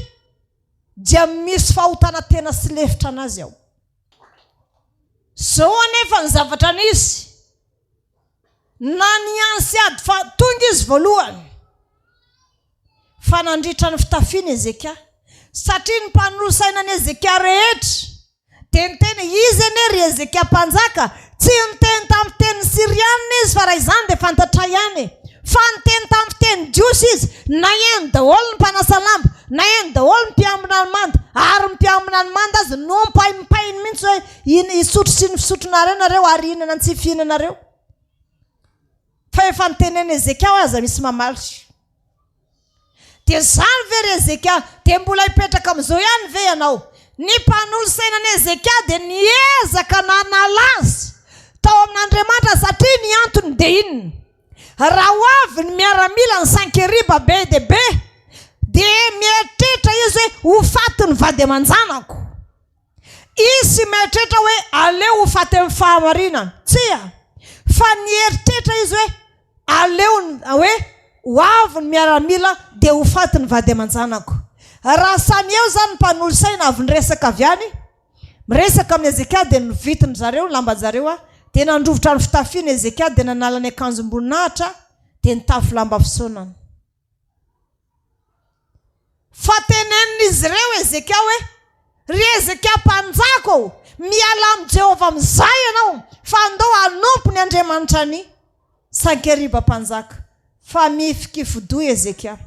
dia misy fahotana tena sy lefitra anazy ao. Izao anefa ny zavatra nisy. Na niany sy ady fa tonga izy voalohany. Fa nandritra ny fitafiany Hezekia, satria ny mpanolo-saina an'i Hezekia rehetra dia niteny, Izy anie, ry Hezekia mpanjaka, tsy niteny tamin'ny fitenin'ny Syrianina izy, fa raha izany dia fantatray ihany e! Fa niteny tamin'ny fiteny jiosy izy, naheno daholo ny mpanasa lamba, naheno daholo ny mpiambina ny manda, ary ny mpiambina ny manda aza nompaimpainy mihitsy hoe, Hisotro sy ny fisotronareo nareo ary hihinana ny tsy fihinanareo. Fa efa nitenen'i Hezekia hoe aza misy mamaly. Dia izany ve ry Hezekia? Dia mbola hipetraka amin'izao ihany ve ianao? Ny mpanolo-sainan'i Hezekia dia niezaka nanala azy tao amin'Andriamanitra satria ny antony dia inona? Raha ho avy ny miaramila ny Sankeriba be dia be dia mieritreritra izy hoe ho faty ny vady aman-janako. Izy mieritreritra hoe aleo ho faty amin'ny fahamarinana. Tsia! Fa nieritreritra izy hoe aleo hoe ho avy ny miaramila dia ho faty ny vady aman-janako. Raha samy eo izany ny mpanolo-saina avy niresaka avy any, miresaka amin'i Hezekia dia novitin-dry zareo ny lamban-jareo dia nandrovitra ny fitafiany Hezekia dia nanala ny akanjom-boninahitra dia nitafy lamba fisaonana. Fa tenenin'izy ireo Hezekia hoe, Ry Hezekia mpanjaka ô, mialà amin'i Jehovah amin'izay ianao, fa andao hanompo ny Andriamanitra an'i Sankeriba mpanjaka. Fa mihifikifi-doha Hezekia.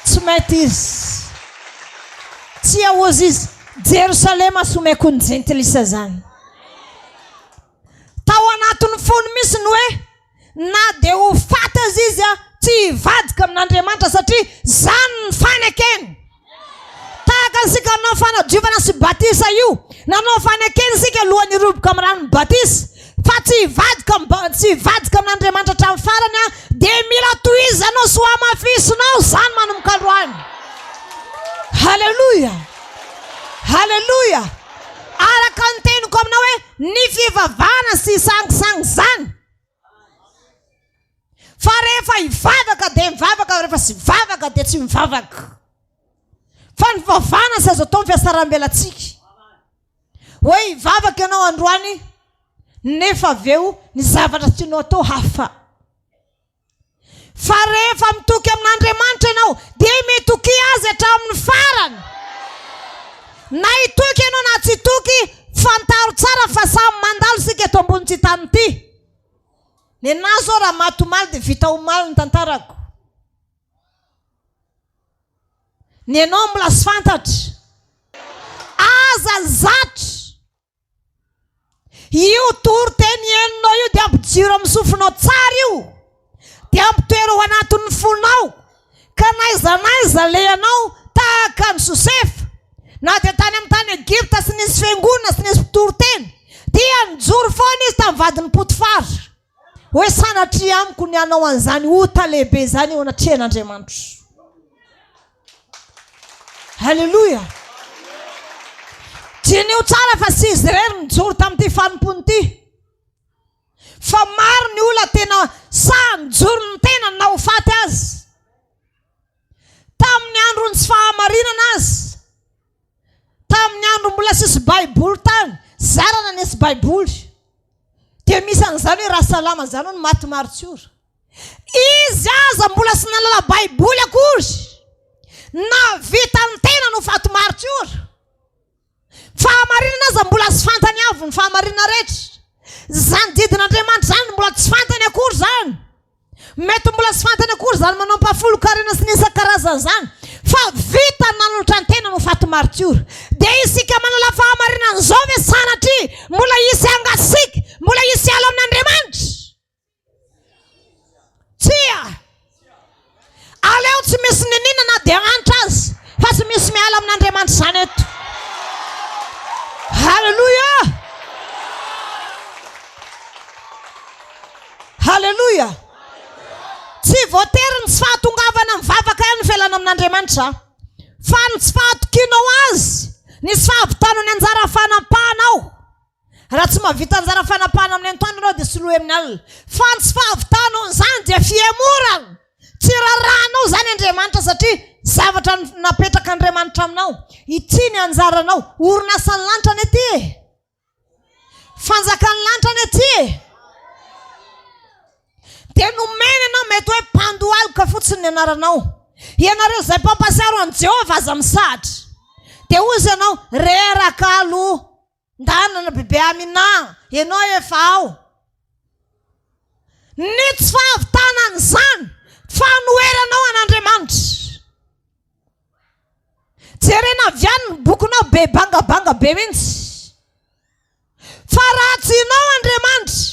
Tsy mety izy. Tsia, hozy izy, Jerosalema sy omeko ny jentilisa izany. Tao anatin'ny fony mihitsy ny hoe, Na dia ho faty aza izy, tsy hivadika amin'Andriamanitra satria izany ny fanekeny. Tahaka antsika nanao fanadiovana sy batisa io, nanao fanekena isika alohan'ny hiroboka amin'ny ranon'ny batisa fa tsy hivadika tsy hivadika amin'Andriamanitra hatramin'ny farany dia mila tohizanao sy ho hamafisinao izany manomboka androany. Haleloia! Haleloia! Araka ny teniko aminao hoe ny fivavahana sy sangisangy izany. Fa rehefa hivavaka dia mivavaka, rehefa tsy hivavaka dia tsy mivavaka. Fa ny fivavahana tsy azo atao ny fiasaram-belatsika. Hoe hivavaka ianao androany nefa avy eo ny zavatra tianao atao hafa. Fa rehefa mitoky amin'Andriamanitra ianao, dia mitokia Azy hatramin'ny farany. Na hitoky ianao na tsy hitoky, fantaro tsara fa samy mandalo isika eto ambonin'ity tany ity. Nenaha zao raha maty omaly dia vita omaly ny tantarako. Ny anao mbola tsy fantatra. Aza zatra. Io toriteny henonao io dia ampijiro amin'ny sofinao tsara io, dia ampitoero ao anatin'ny fonao, ka n'aiza n'aiza alehanao tahaka an'i Josefa, na dia tany amin'ny tany Egypta tsy nisy fiangonana, tsy nisy mpitoriteny, dia nijoro foana izy tamin'ny vadin'i Potifara. Hoe sanatria amiko ny hanao an'izany ota lehibe izany eo anatrehan'Andriamanitra. Haleloia! Diniho tsara fa tsy izy irery nijoro tamin'ity fanompoana ity. Fa maro ny olona tena sahy nijoro ny tenany na ho faty aza. Tamin'ny andron'ny tsy fahamarinana aza. Tamin'ny andro mbola tsisy baiboly tany, zarana nisy baiboly. Dia misy an'izany hoe Rasalama izany hono maty maritiora. Izy aza mbola tsy nahalala baiboly akory. Nahavita ny tenany ho faty maritiora. Fahamarinana aza mbola tsy fantany avy ny fahamarinana rehetra. Izany didin'Andriamanitra izany mbola tsy fantany akory izany. Mety mbola tsy fantany akory izany manao ampahafolon-karena sy ny isan-karazany izany, fa vita ny nanolotra ny tenany ho faty maritiora. Dia isika manala fahamarinana izao ve sanatria mbola hisy hangasiaka, mbola hisy hiala amin'Andriamanitra? Tsia! Aleo tsy misy niniana na dia hanitra aza, fa tsy misy miala amin'Andriamanitra izany eto. Haleloia! Haleloia! Tsy voatery ny tsy fahatongavana mivavaka ihany ny fialana amin'Andriamanitra, fa ny tsy fahatokianao Azy, ny tsy fahavitanao ny anjara fanapahanao. Raha tsy mahavita anjara fanapahana amin'ny antoandro ianao dia soloy amin'ny alina. Fa ny tsy fahavitanao an'izany dia fihemorana. Tsy rarahanao izany Andriamanitra satria zavatra napetrak'Andriamanitra aminao. Ity ny anjaranao. Orinasan'ny lanitra anie ity e. Fanjakan'ny lanitra anie ity e. Dia nomena ianao, mety hoe mpandohalika fotsiny ny anaranao. Ianareo izay mpampasiaro an'i Jehovah aza misahatra. Dia hoy izy ianao, reraka aloha. Ndana na bebe Amina, ianao efa ao. Ny tsy fahavitana an'izany, fanoheranao an'Andriamanitra. Jerena avy any ny bokinao be bangabanga be mihitsy. Fa raha tsy ianao Andriamanitra,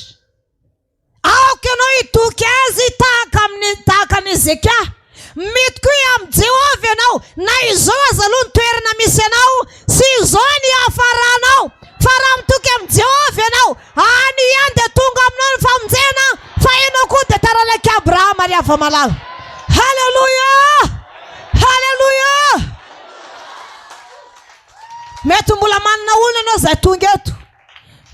Aoka ianao hitoky azy tahaka amin'ny tahaka an'i Hezekia. Mitokia amin'i Jehovah ianao, na izao aza aloha ny toerana misy anao, sy izao ny hiafaranao. Fa raha mitoky amin'i Jehovah ianao, any ihany dia tonga aminao ny famonjena, fa ianao koa dia taranak'i Abrahama ry hava-malala. Haleloia! Haleloia! Mety mbola manana olona ianao izay tonga eto.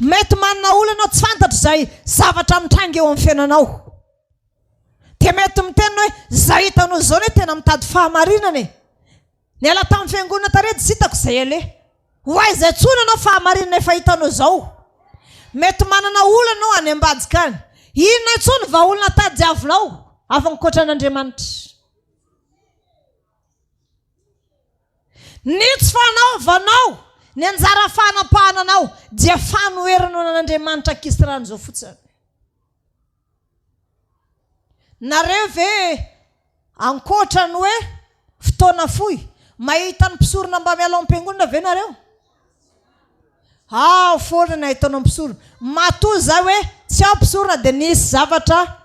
Mety manana olana ianao tsy fantatro izay zavatra mitranga eo amin'ny fiainanao. Dia mety miteny hoe izay hitanao izao anie tena mitady fahamarinana e. Niala tamin'ny fiangonana tary tsy hitako izay aleha. Ho aiza intsony ianao fahamarinana efa hitanao izao. Mety manana olana ianao any ambadika any. Inona intsony vahaolana tadiavinao afa ankoatra an'Andriamanitra? Ny tsy fanaovanao ny anjara fanapahana anao dia fanoherana an'Andriamanitra ankisirano izao fotsiny. Nareo ve ankoatra ny hoe fotoana fohy mahita ny mpisorona mba miala ao am-piangonana ve nareo? Ao foana ny ahitanao mpisorona. Matoa izay hoe tsy ao mpisorona dia nisy zavatra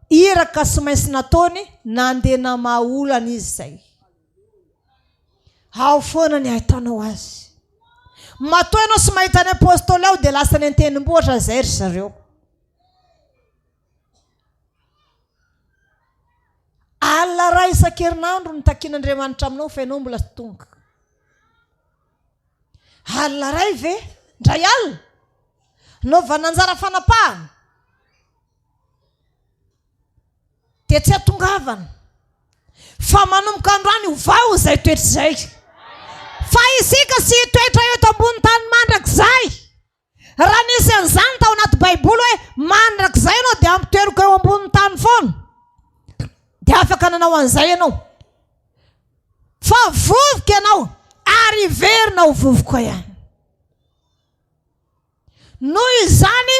iraka sy maintsy nataony nandeha namaha olana izy izay. Ao foana ny ahitanao azy. Matoa ianao tsy mahita ny apostoly ao dia lasa any an-tendrombohitra izay ry zareo. Alina iray isan-kerinandro no takian'Andriamanitra aminao fa ianao mbola tsy tonga. Alina iray ve? Indray alina? Naovana anjara fanapahana? Dia tsy atongavana. Fa manomboka androany ovao izay toetra izay. Fa isika sy hitoetra eto ambony tany mandrakizay. Raha nisy an'izany tao anaty Baiboly hoe mandrakizay ianao dia ampitoeriko eo ambonin'ny tany foana, dia afaka nanao an'izay ianao. Fa vovoka ianao ary hiverina ho vovoka ihany. Noho izany,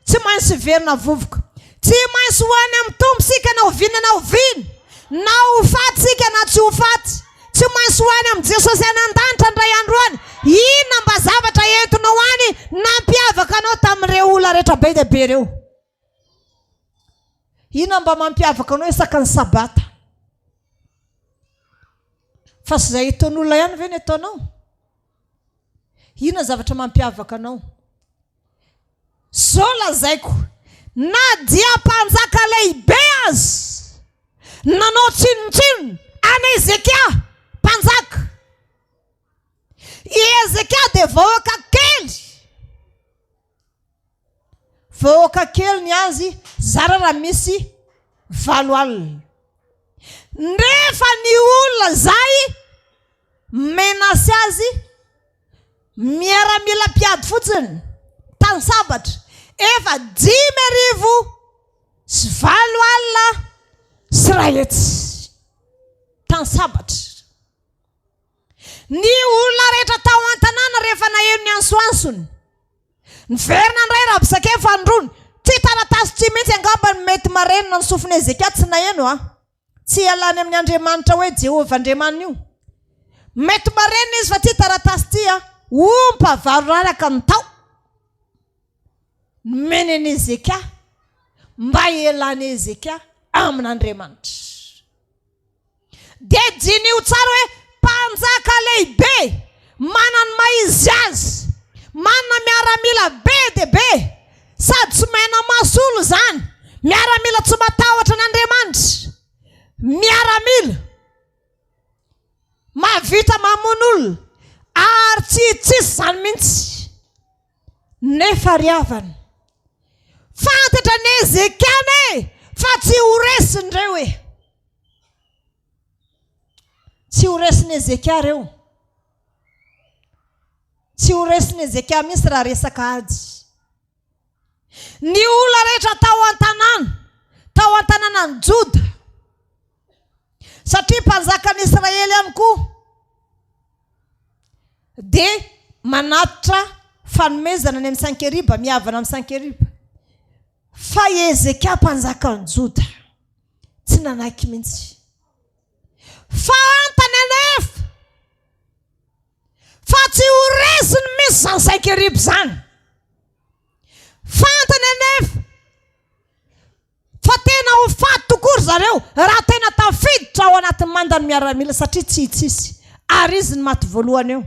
tsy maintsy hiverina vovoka. Tsy maintsy ho any amin'ny Tompo isika na oviana na oviana, na ho faty isika na tsy ho faty. Tsy maintsy ho any amin'i Jesosy any an-danitra indray andro any. Inona mba zavatra entinao any nampiavaka anao tamin'ireo olona rehetra be dia be ireo? Inona mba mampiavaka anao isaka ny Sabata? Fa tsy izay ataon'olona ihany ve ny ataonao? Inona zavatra mampiavaka anao? Zao lazaiko, na dia mpanjaka lehibe aza nanao tsinontsinona an'i Hezekia mpanjaka. I Hezekia dia vahoaka kely. Vahoaka kely ny azy, zara raha misy 80. Nefa ny olona izay menace azy, miaramila mpiady fotsiny, tany sabatra, efa 185 100, tany sabatra. Ny olona rehetra tao an-tanàna rehefa naheno ny antsoantsony, niverina indray Rabsake fanindroany. Tsy taratasy tsy mihitsy angamba no mety marenina ny sofin'i Hezekia tsy naheno a. Tsy ialany amin'ny Andriamanitra hoe Jehovah Andriamaniny io. Mety marenina izy fa ty taratasy ty a, ompa varo raraka ny tao. Nomeny an'i Hezekia mba hialan'i Hezekia amin'Andriamanitra. Dia diniho tsara hoe mpanjaka lehibe, manana ny maha izy azy, manana miaramila be dia be, sady tsy maina maso olo izany, miaramila tsy matahotra an'Andriamanitra, miaramila mahavita mamono olona, ary tsy tsisy izany mihitsy. Nefa ry havana, fantatra ny Hezekia anie fa tsy ho resiny ireo e! Tsy ho resin'i Hezekia ireo. Tsy ho resin'i Hezekia mihitsy raha resaka ady. Ny olona rehetra tao an-tanàna. Tao an-tanànan'i Joda, satria mpanjakan'i Israely ihany koa, dia manatitra fanomezana any amin'i Sankeriba, mihavana amin'i Sankeriba. Fa i Hezekia mpanjakan'i Joda tsy nanaiky mihitsy. Fantany anefa fa tsy ho resiny mihitsy izany Sankeriba izany. Fantany anefa fa tena ho faty tokoa ry zareo raha tena tafiditra ao anatin'ny mandan'ny miaramila satria tsy hitsisy ary izy no maty voalohany eo.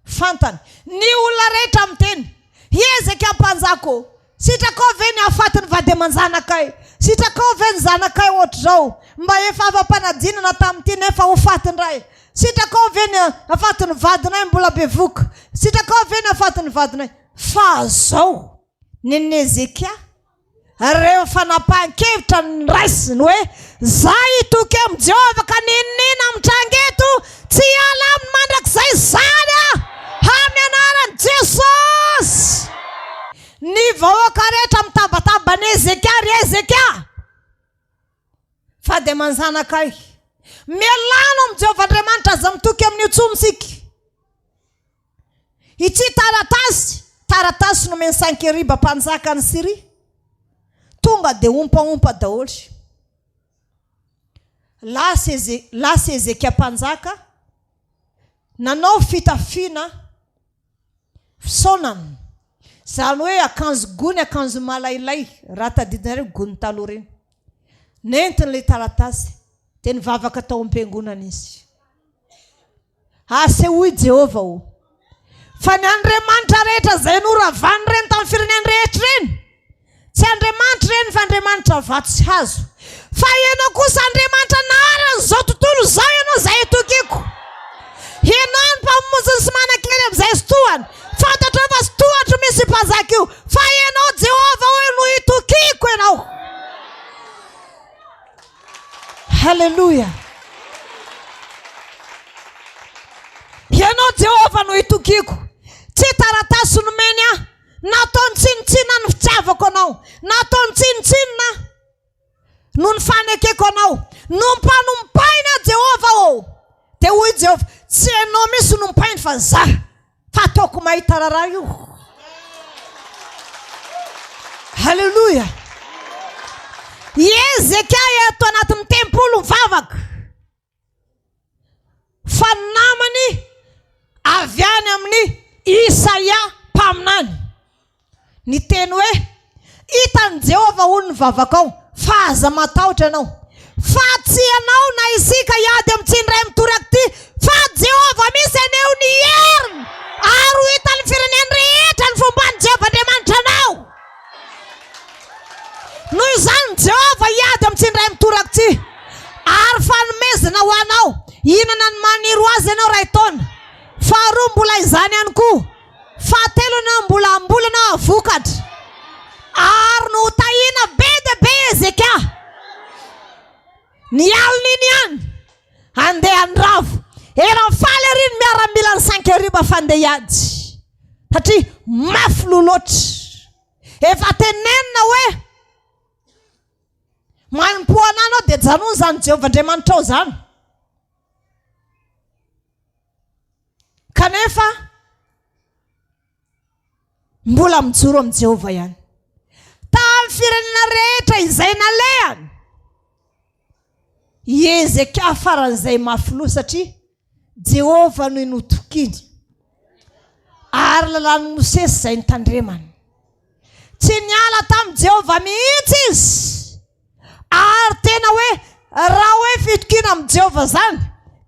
Fantany. Ny olona rehetra miteny, Hiezaka mpanjaka ô! Sitrakao ve ny hahafaty ny vady aman-janakay? Sitrakao ve ny zanakay hoatr'izao? Mba efa afa-panadinana tamin'ity nefa ho faty indray. Sitrakao ve ny hahafaty ny vadinay mbola bevoka? Sitrakao ve ny hahafaty ny vadinay? Fa zao, nen'i Hezekia, Reo fanapahan-kevitra noraisiny hoe, Za hitoky amin'i Jehovah ka n'inon'inona mitranga eto, tsy hiala aminy mandrakizay izany aho, amin'ny anaran'i Jesosy! Ny vahoaka rehetra mitabataba an'i Hezekia, Ry Hezekia, fa dia manjanaka ahy. Mialà anao amin'i Jehovah Andriamanitra, aza mitoky amin'io intsony isika. Ity taratasy, taratasy nomen'i Sankeriba mpanjakan'i Syria, tonga dia ompaompa daholo. Lasa Eze, lasa Hezekia mpanjaka, nanao fitafiana fisaonana, izany hoe akanjo gony, akanjo malailay, raha tadidinareo gony taloha ireny. Nentiny ilay taratasy, dia nivavaka tao am-piangonana izy. Asehoy Jehovah ô, fa ny andriamanitra rehetra izay noravan'ireny tamin'ny firenena rehetra ireny, tsy andriamanitra ireny fa andriamanitra vato sy hazo. Fa ianao kosa Andriamanitra naharan'izao tontolo izao ianao izay itokiako. Ianao ny mpamonjiny sy manan-kery amin'izay sotohany. Fantatrao fa sotohatro misy io mpanjaka io, fa ianao Jehovah ô no itokiako ianao. Haleloia! Ianao Jehovah no itokiako. Tsy taratasy nomeny ahy. Nataony tsinontsinona ny fitiavako anao. Nataony tsinontsinona noho ny fanekeko anao. Nompanompaina aho Jehovah ô. Dia hoy Jehovah, tsy ianao mihitsy no nompainy fa za. Fa ataoko mahita raharaha io. Haleloia. I Hezekia eto anatin'ny tempoly mivavaka. Fa ny namany avy any amin'ny Isaia mpaminany. Niteny hoe, Hitan'i Jehovah hono ny vavakao, fa aza matahotra ianao. Fa tsy ianao na isika hiady amin'ity indray mitoraka ity, fa Jehovah mihitsy haneho ny heriny, ary ho hitan'ny firenena rehetra ny fomban'i Jehovah Andriamanitra anao. Noho izany, Jehovah hiady amin'ity indray mitoraka ity, ary fanomezana ho anao, hihinana ny maniry ho azy ianao iray taona. Faharoa, mbola izany ihany koa. Fahatelo ianao mbola hamboly ianao hahavokatra. Ary notahiana be dia be Hezekia. Ny alina iny ihany, handeha handrava. Eran'ny faly ery ny miaramilan'i Sankeriba fa handeha hiady. Satria mafy loha loatra. Efa tenenina hoe, manompoa anah ianao dia janony izany Jehovah Andriamanitrao izany. Kanefa, mbola mijoro amin'i Jehovah ihany. Tamin'ny firenena rehetra izay nalehany, i Hezekia faran'izay mafy loha satria Jehovah no notokiny ary lalàn'i Mosesy izay nitandremany. Tsy niala tamin'i Jehovah mihitsy izy. Ary tena hoe raha hoe fitokiana amin'i Jehovah izany,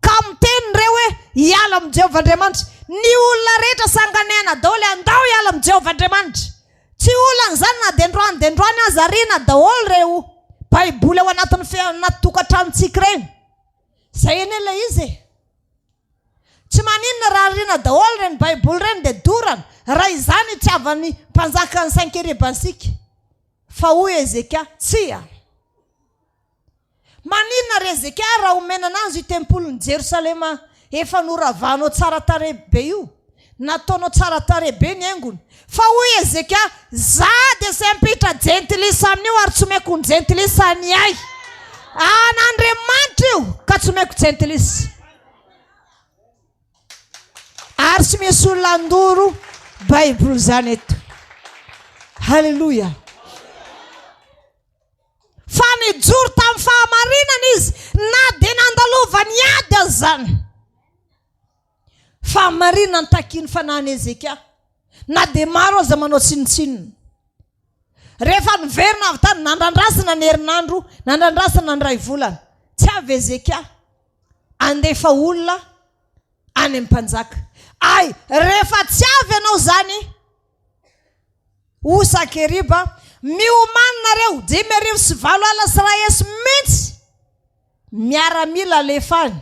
ka miteny ireo hoe hiala amin'i Jehovah Andriamanitra, ny olona rehetra sanganehana daholo andao hiala amin'i Jehovah Andriamanitra. Tsy olana izany na dia androany dia androany aza ariana daholo ireo Baiboly ao anatin'ny fe anaty tokantranontsika ireny. Izay anie ilay izy e. Tsy maninona raha ariana daholo ireny Baiboly ireny dia dorana, raha izany itiavan'ny mpanjakan'ny Sankeriba antsika. Fa hoy Hezekia, Tsia! Maninona ry Hezekia raha omena an'azy io tempolin'i Jerosalema efa noravanao tsara tarehy be io? Nataonao tsara tarehy be ny haingony. Fa hoy Hezekia, Za dia tsy hampiditra jentilisa amin'io ary tsy omeko ny jentilisa ny ahy. An'Andriamanitra io ka tsy omeko jentilisa. Ary tsy misy olona handoro Baiboly izany eto. Haleloia. Fa nijoro tamin'ny fahamarinana izy na dia nandalovany ady aza izany. Fahamarinana ny takian'ny fanahin'i Hezekia, na dia maro aza manao tsinontsinona. Rehefa niverina avy tany, nandrandrasana ny herinandro, nandrandrasana ny iray volana. Tsy avy Hezekia handefa olona any amin'ny mpanjaka. Ay, rehefa tsy avy ianao izany, hoy Sankeriba, miomàna nareo, 1805 mihitsy. Miaramila alefa any.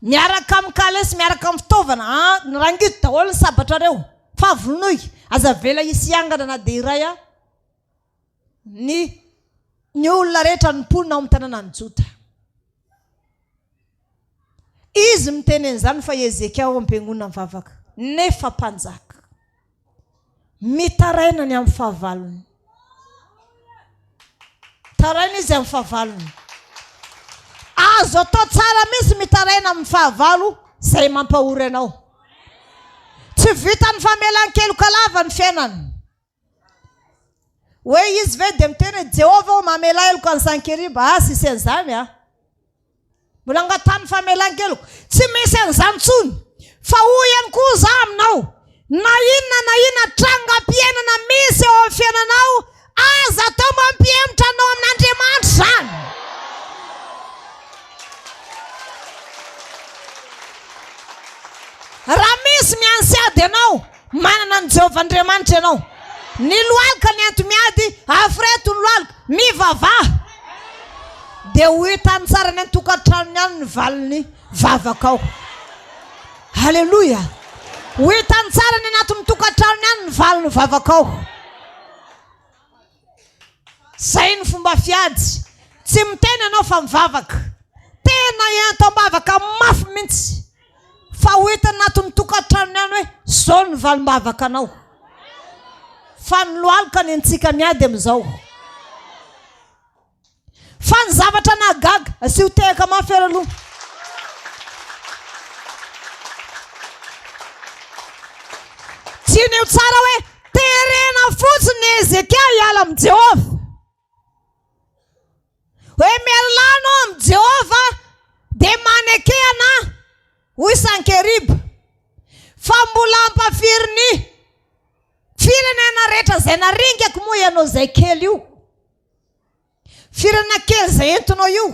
Miaraka amin'ny kalesy, miaraka amin'ny fitaovana. Ah, rangito daholo ny sabatrareo. Fa vonoy. Aza avela hisy hiangana na dia iray ah. Ny ny olona rehetra ny mponina ao amin'ny tanànan'i Joda. Izy miteny an'izany fa Hezekia ao am-piangonana mivavaka. Nefa mpanjaka. Mitaraina ny amin'ny fahavalony. Mitaraina izy amin'ny fahavalony. Azo atao tsara mihitsy mitaraina amin'ny fahavalo izay mampahory anao. Tsy vitan'ny famelan-keloka lava ny fiainana. Hoe izy ve dia miteny hoe Jehovah ô mamela heloka an'i Sankeriba. Ah, tsisy an'izany ah. Mbola angatahany famelan-keloka. Tsy misy an'izany intsony. Fa hoy ihany koa za aminao, na inona na inona trangam-piainana misy eo amin'ny fiainanao, aza atao mampihemotra anao amin'Andriamanitra izany. Raha misy miantsy ady anao, manana an'i Jehovah Andriamanitra ianao. Ny lohalika ny enti-miady, aforeto ny lohalika, mivavaha. Dia ho hitany tsara any an-tokantranony any ny valin'ny vavakao. Haleloia! Ho hitany tsara any anatin'ny tokantranony any ny valin'ny vavakao. Zay ny fomba fiady. Tsy miteny ianao fa mivavaka. Tena ento am-bavaka mafy mihitsy. Fa ho hita anatin'ny tokantranony any hoe zao ny valim-bavaka anao. Fa ny lohalika ny antsika miady amin'izao. Fa ny zavatra nahagaga, asio tehaka mafy ary aloha. Diniho tsara hoe terena fotsiny Hezekia hiala amin'i Jehovah. Hoe mialà anao amin'i Jehovah dia maneke anà, hoy Sankeriba. Fa mbola ampafirin'ny firenena rehetra izay naringako moa ianao izay kely io. Firenena kely izay entinao io,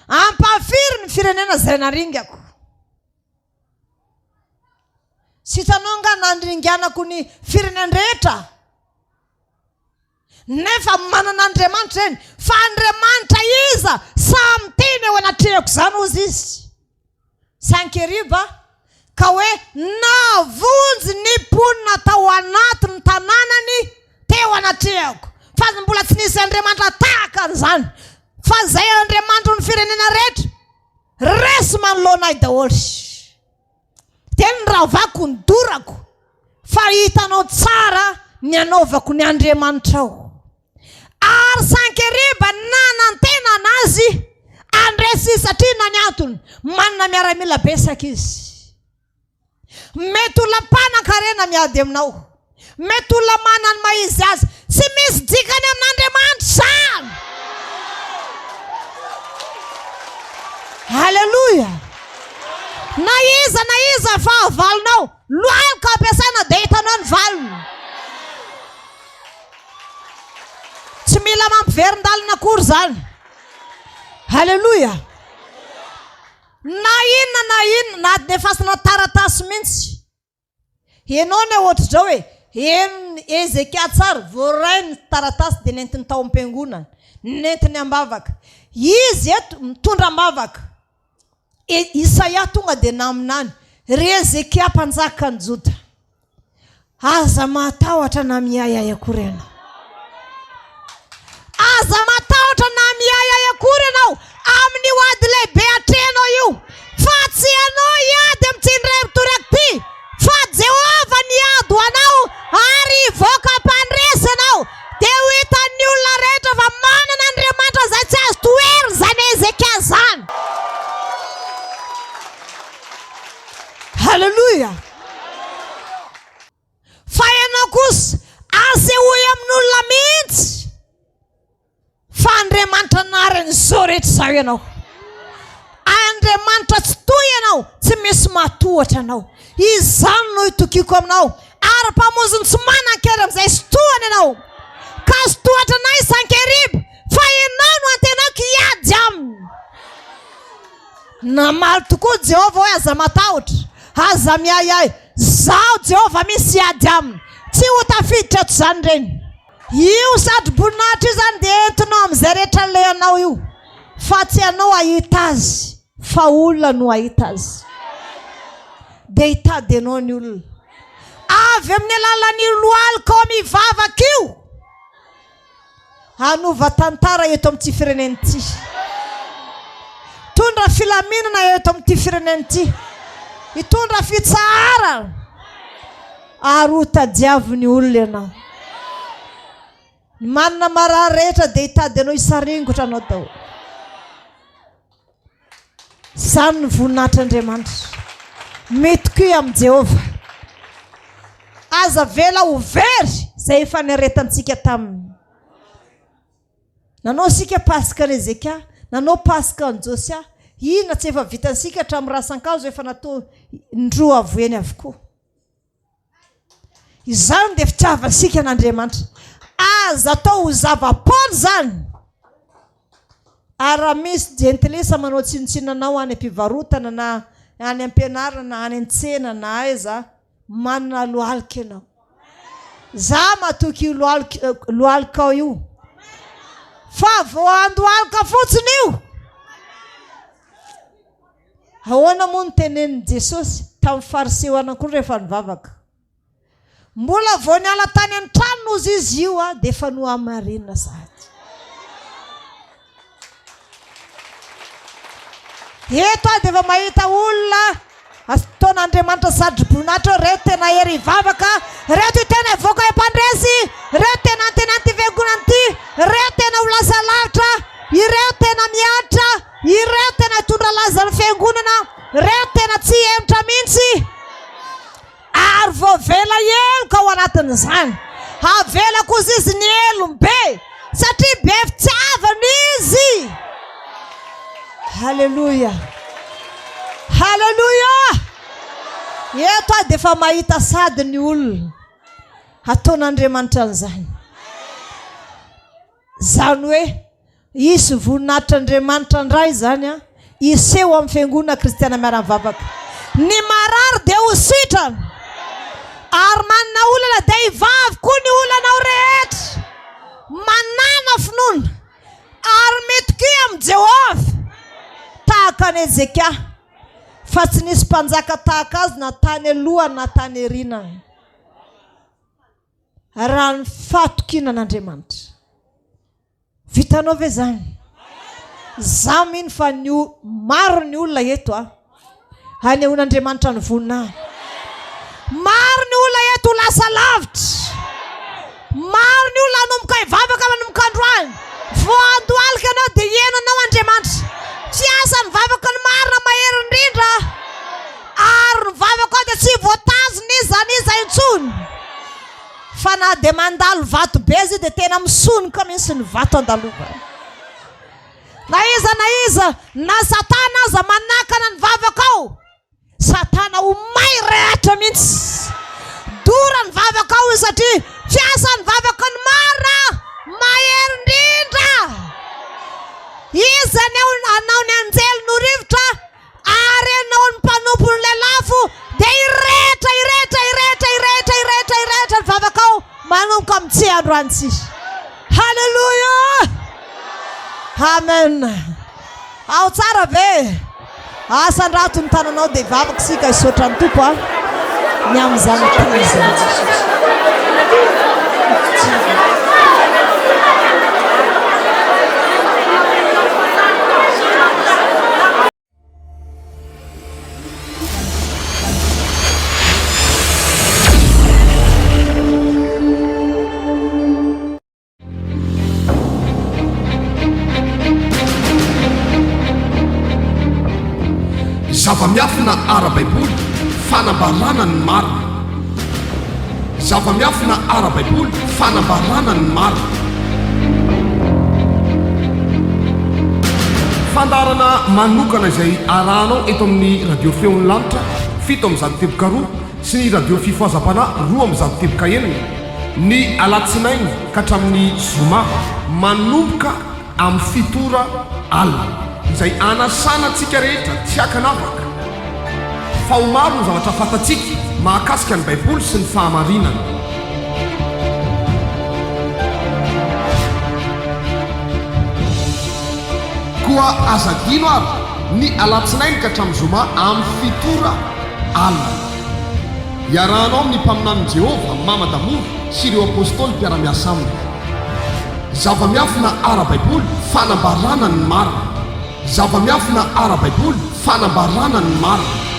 ampahafiry ny firenena izay naringako. Tsy hitanao nga nandringanako ny firenen-drehetra? Nefa manana Andriamanitra ireny, fa Andriamanitra iza sahy miteny eo anatrehako izany hozy izy? Sankeriba, ka hoe nahavonjy ny mponina tao anatin'ny tanànany teo anatrehako, fa mbola tsy nisy andriamanitra tahaka an'izany, fa izay andriamanitry ny firenena rehetra, resy manoloana ahy daholo. Dia noravako ny dorako, fa hitanao tsara ny hanaovako ny andriamanitrao. Ary Sankeriba nanantena anazy handresy izy satria inona ny antony? Manana miaramila betsaka izy. Mety olona mpanan-karena miady aminao. Mety olona manana ny maha izy azy. Tsy misy dikany amin'Andriamanitra izany. Haleloia. Na iza na iza fahavalonao, lohalika ampiasaina dia hitanao ny valiny. Tsy mila mampiverin-dalana akory izany. Haleloia. Na inona na inona, na adefasana taratasy mihitsy. Henoy ny ohatr'izao hoe, henon'i Hezekia tsara, voaray ny taratasy dia nentiny tao am-piangonana, nentiny am-bavaka. Izy eto mitondra am-bavaka. E, Isaia tonga dia naminany, Ry Hezekia mpanjakan'i Joda, aza mahatahotra na miahiahy akory ianao. Aza matahotra na miahiahy akory ianao amin'io ady lehibe atrehinao io, fa tsy ianao hiady amin'ity indray mitoraka ity, fa Jehovah ny. Haleloia! Fa ianao kosa, asehoy amin'olona mihitsy fa Andriamanitra nahary an'izao rehetra izao ianao. Andriamanitra tsy toy ianao, tsy misy mahatohatra anao. Izany no itokiako aminao, ary Mpamonjy ny tsy manan-kery amin'izay sintohany ianao. Ka azo tohatra anay Sankeriba, fa ianao no antenaiko hiady aminy. Namaly tokoa Jehovah hoe, Aza matahotra, aza miahiahy, Izaho Jehovah misy hiady aminy. Tsy ho tafiditra eto izany ireny. Io satroboninahitra io izany dia entinao amin'izay rehetra alehanao io, fa tsy ianao hahita azy, fa olona no hahita azy. Dia hitady anao ny olona. Avy amin'ny alalan'io lohalikao mivavaka io. Hanova tantara eto amin'ity firenena ity. Hitondra filaminana eto amin'ity firenena ity. Hitondra fitsaharana. Ary ho tadiavin'ny olona ianao. Ny manana marary rehetra dia hitady anao hisaringotra anao daholo. Izany ny voninahitr'Andriamanitra. Mitokia amin'i Jehovah. Aza avela ho very izay efa niaretantsika taminy. Nanao isika Paska an'i Hezekia, nanao Paska an'i Josia. Inona tsy efa vitantsika hatramin'ny rasan-kazo efa natao indroa avo heny avokoa. Izany dia fitiavantsika an'Andriamanitra. Aza atao ho zava-poana izany. Ary raha misy jentilisa manao tsinontsinona anao any am-pivarotana na any am-pianarana na any an-tsena na aiza, manana lohalika ianao. Za matoky io lohalikao io. Fa vao andohalika fotsiny io. Ahoana moa no tenenin'i Jesosy tamin'ny Fariseo anankiroa rehefa nivavaka? Mbola vao niala tany an-tranony hozy izy io dia efa nohamarinina sahady. Eto aho dia efa mahita olona ataon'Andriamanitra satroboninahitra hoe reto tena hery hivavaka, reto tena hivoaka mpandresy, reto tena antenan'ity fiangonana ity, reto tena ho lasa lavitra, ireo tena miaritra. Ireo tena hitondra laza ny fiangonana, ireo tena tsy hihemotra mihitsy ary voavela heloka ao anatin'izany. Havela kosa izy ny helony be satria be fitiavana izy. Haleloia! Haleloia! Eto aho dia efa mahita sady ny olona hataon'Andriamanitra an'izany. Izany hoe Hisy voninahitr'Andriamanitra indray izany an, hiseho amin'ny fiangonana kristiana miara-mivavaka. Ny marary dia ho sitrana, ary manana olana dia hivavy koa ny olanao rehetra. Manàna finoana ary mitokia amin'i Jehovah, tahaka an'i Hezekia, fa tsy nisy mpanjaka tahaka azy na tany alohany na tany aorianany. Raha ny fahatokiana an'Andriamanitra. Vitanao ve zany? Za mino fa ny maro ny olona eto a hanehoan'Andriamanitra ny voninahiny. Maro ny olona eto ho lasa lavitra. Maro ny olona hanomboka hivavaka manomboka androany. Vao handohalika ianao dia hihaino anao Andriamanitra. Tsy asa ny vavaka ny marina mahery indrindra. Ary ny vavako ao dia tsy voatazona iza n'iza intsony. Fa na dia mandalo vato be aza io dia tena misonoka mihitsy ny vato andalovany. Na iza na iza, na Satana aza manakana ny vavakao, Satana ho may rehatra mihitsy. Dora ny vavakao io satria fiasan'ny vavaka ny marina mahery indrindra. Iza ny hanao ny anjely no rivotra? Ary ianao ny mpanompon'ny lelafo dia hirehitra, hirehitra, hirehitra, hirehitra, hirehitra, hirehitra ny vavakao manomboka amin'ny tsy androany tsy. Haleloia! Amen. Ao tsara ve? Asandrato ny tananao dia hivavaka isika hisaotra ny Tompo a ny amin'izany teny izany. Zava-miafina ara-baiboly. Fanambarana ny marina. Zava-miafina ara-baiboly, Fanambarana ny marina. Fandaharana manokana izay arahanao eto amin'ny Radio Feon'ny Lanitra 107.2 sy ny Radio Fifohazam-panahy 206 ny alatsinainy ka hatramin'ny zoma manomboka amin'ny fito ora alina, izay anasana antsika rehetra tsy ankanavaka fa ho maro ny zavatra fantatsika mahakasika ny Baiboly sy ny fahamarinana. Koa aza adino ary ny alatsinainy ka hatramin'ny zoma amin'ny fito ora alina. Iarahanao amin'ny mpaminanin'i Jehovah, Mama Damour, sy ireo apostoly mpiara-miasa aminy. Zava-miafina ara-baiboly, fanambarana ny marina. Zava-miafina ara-baiboly, fanambarana ny marina.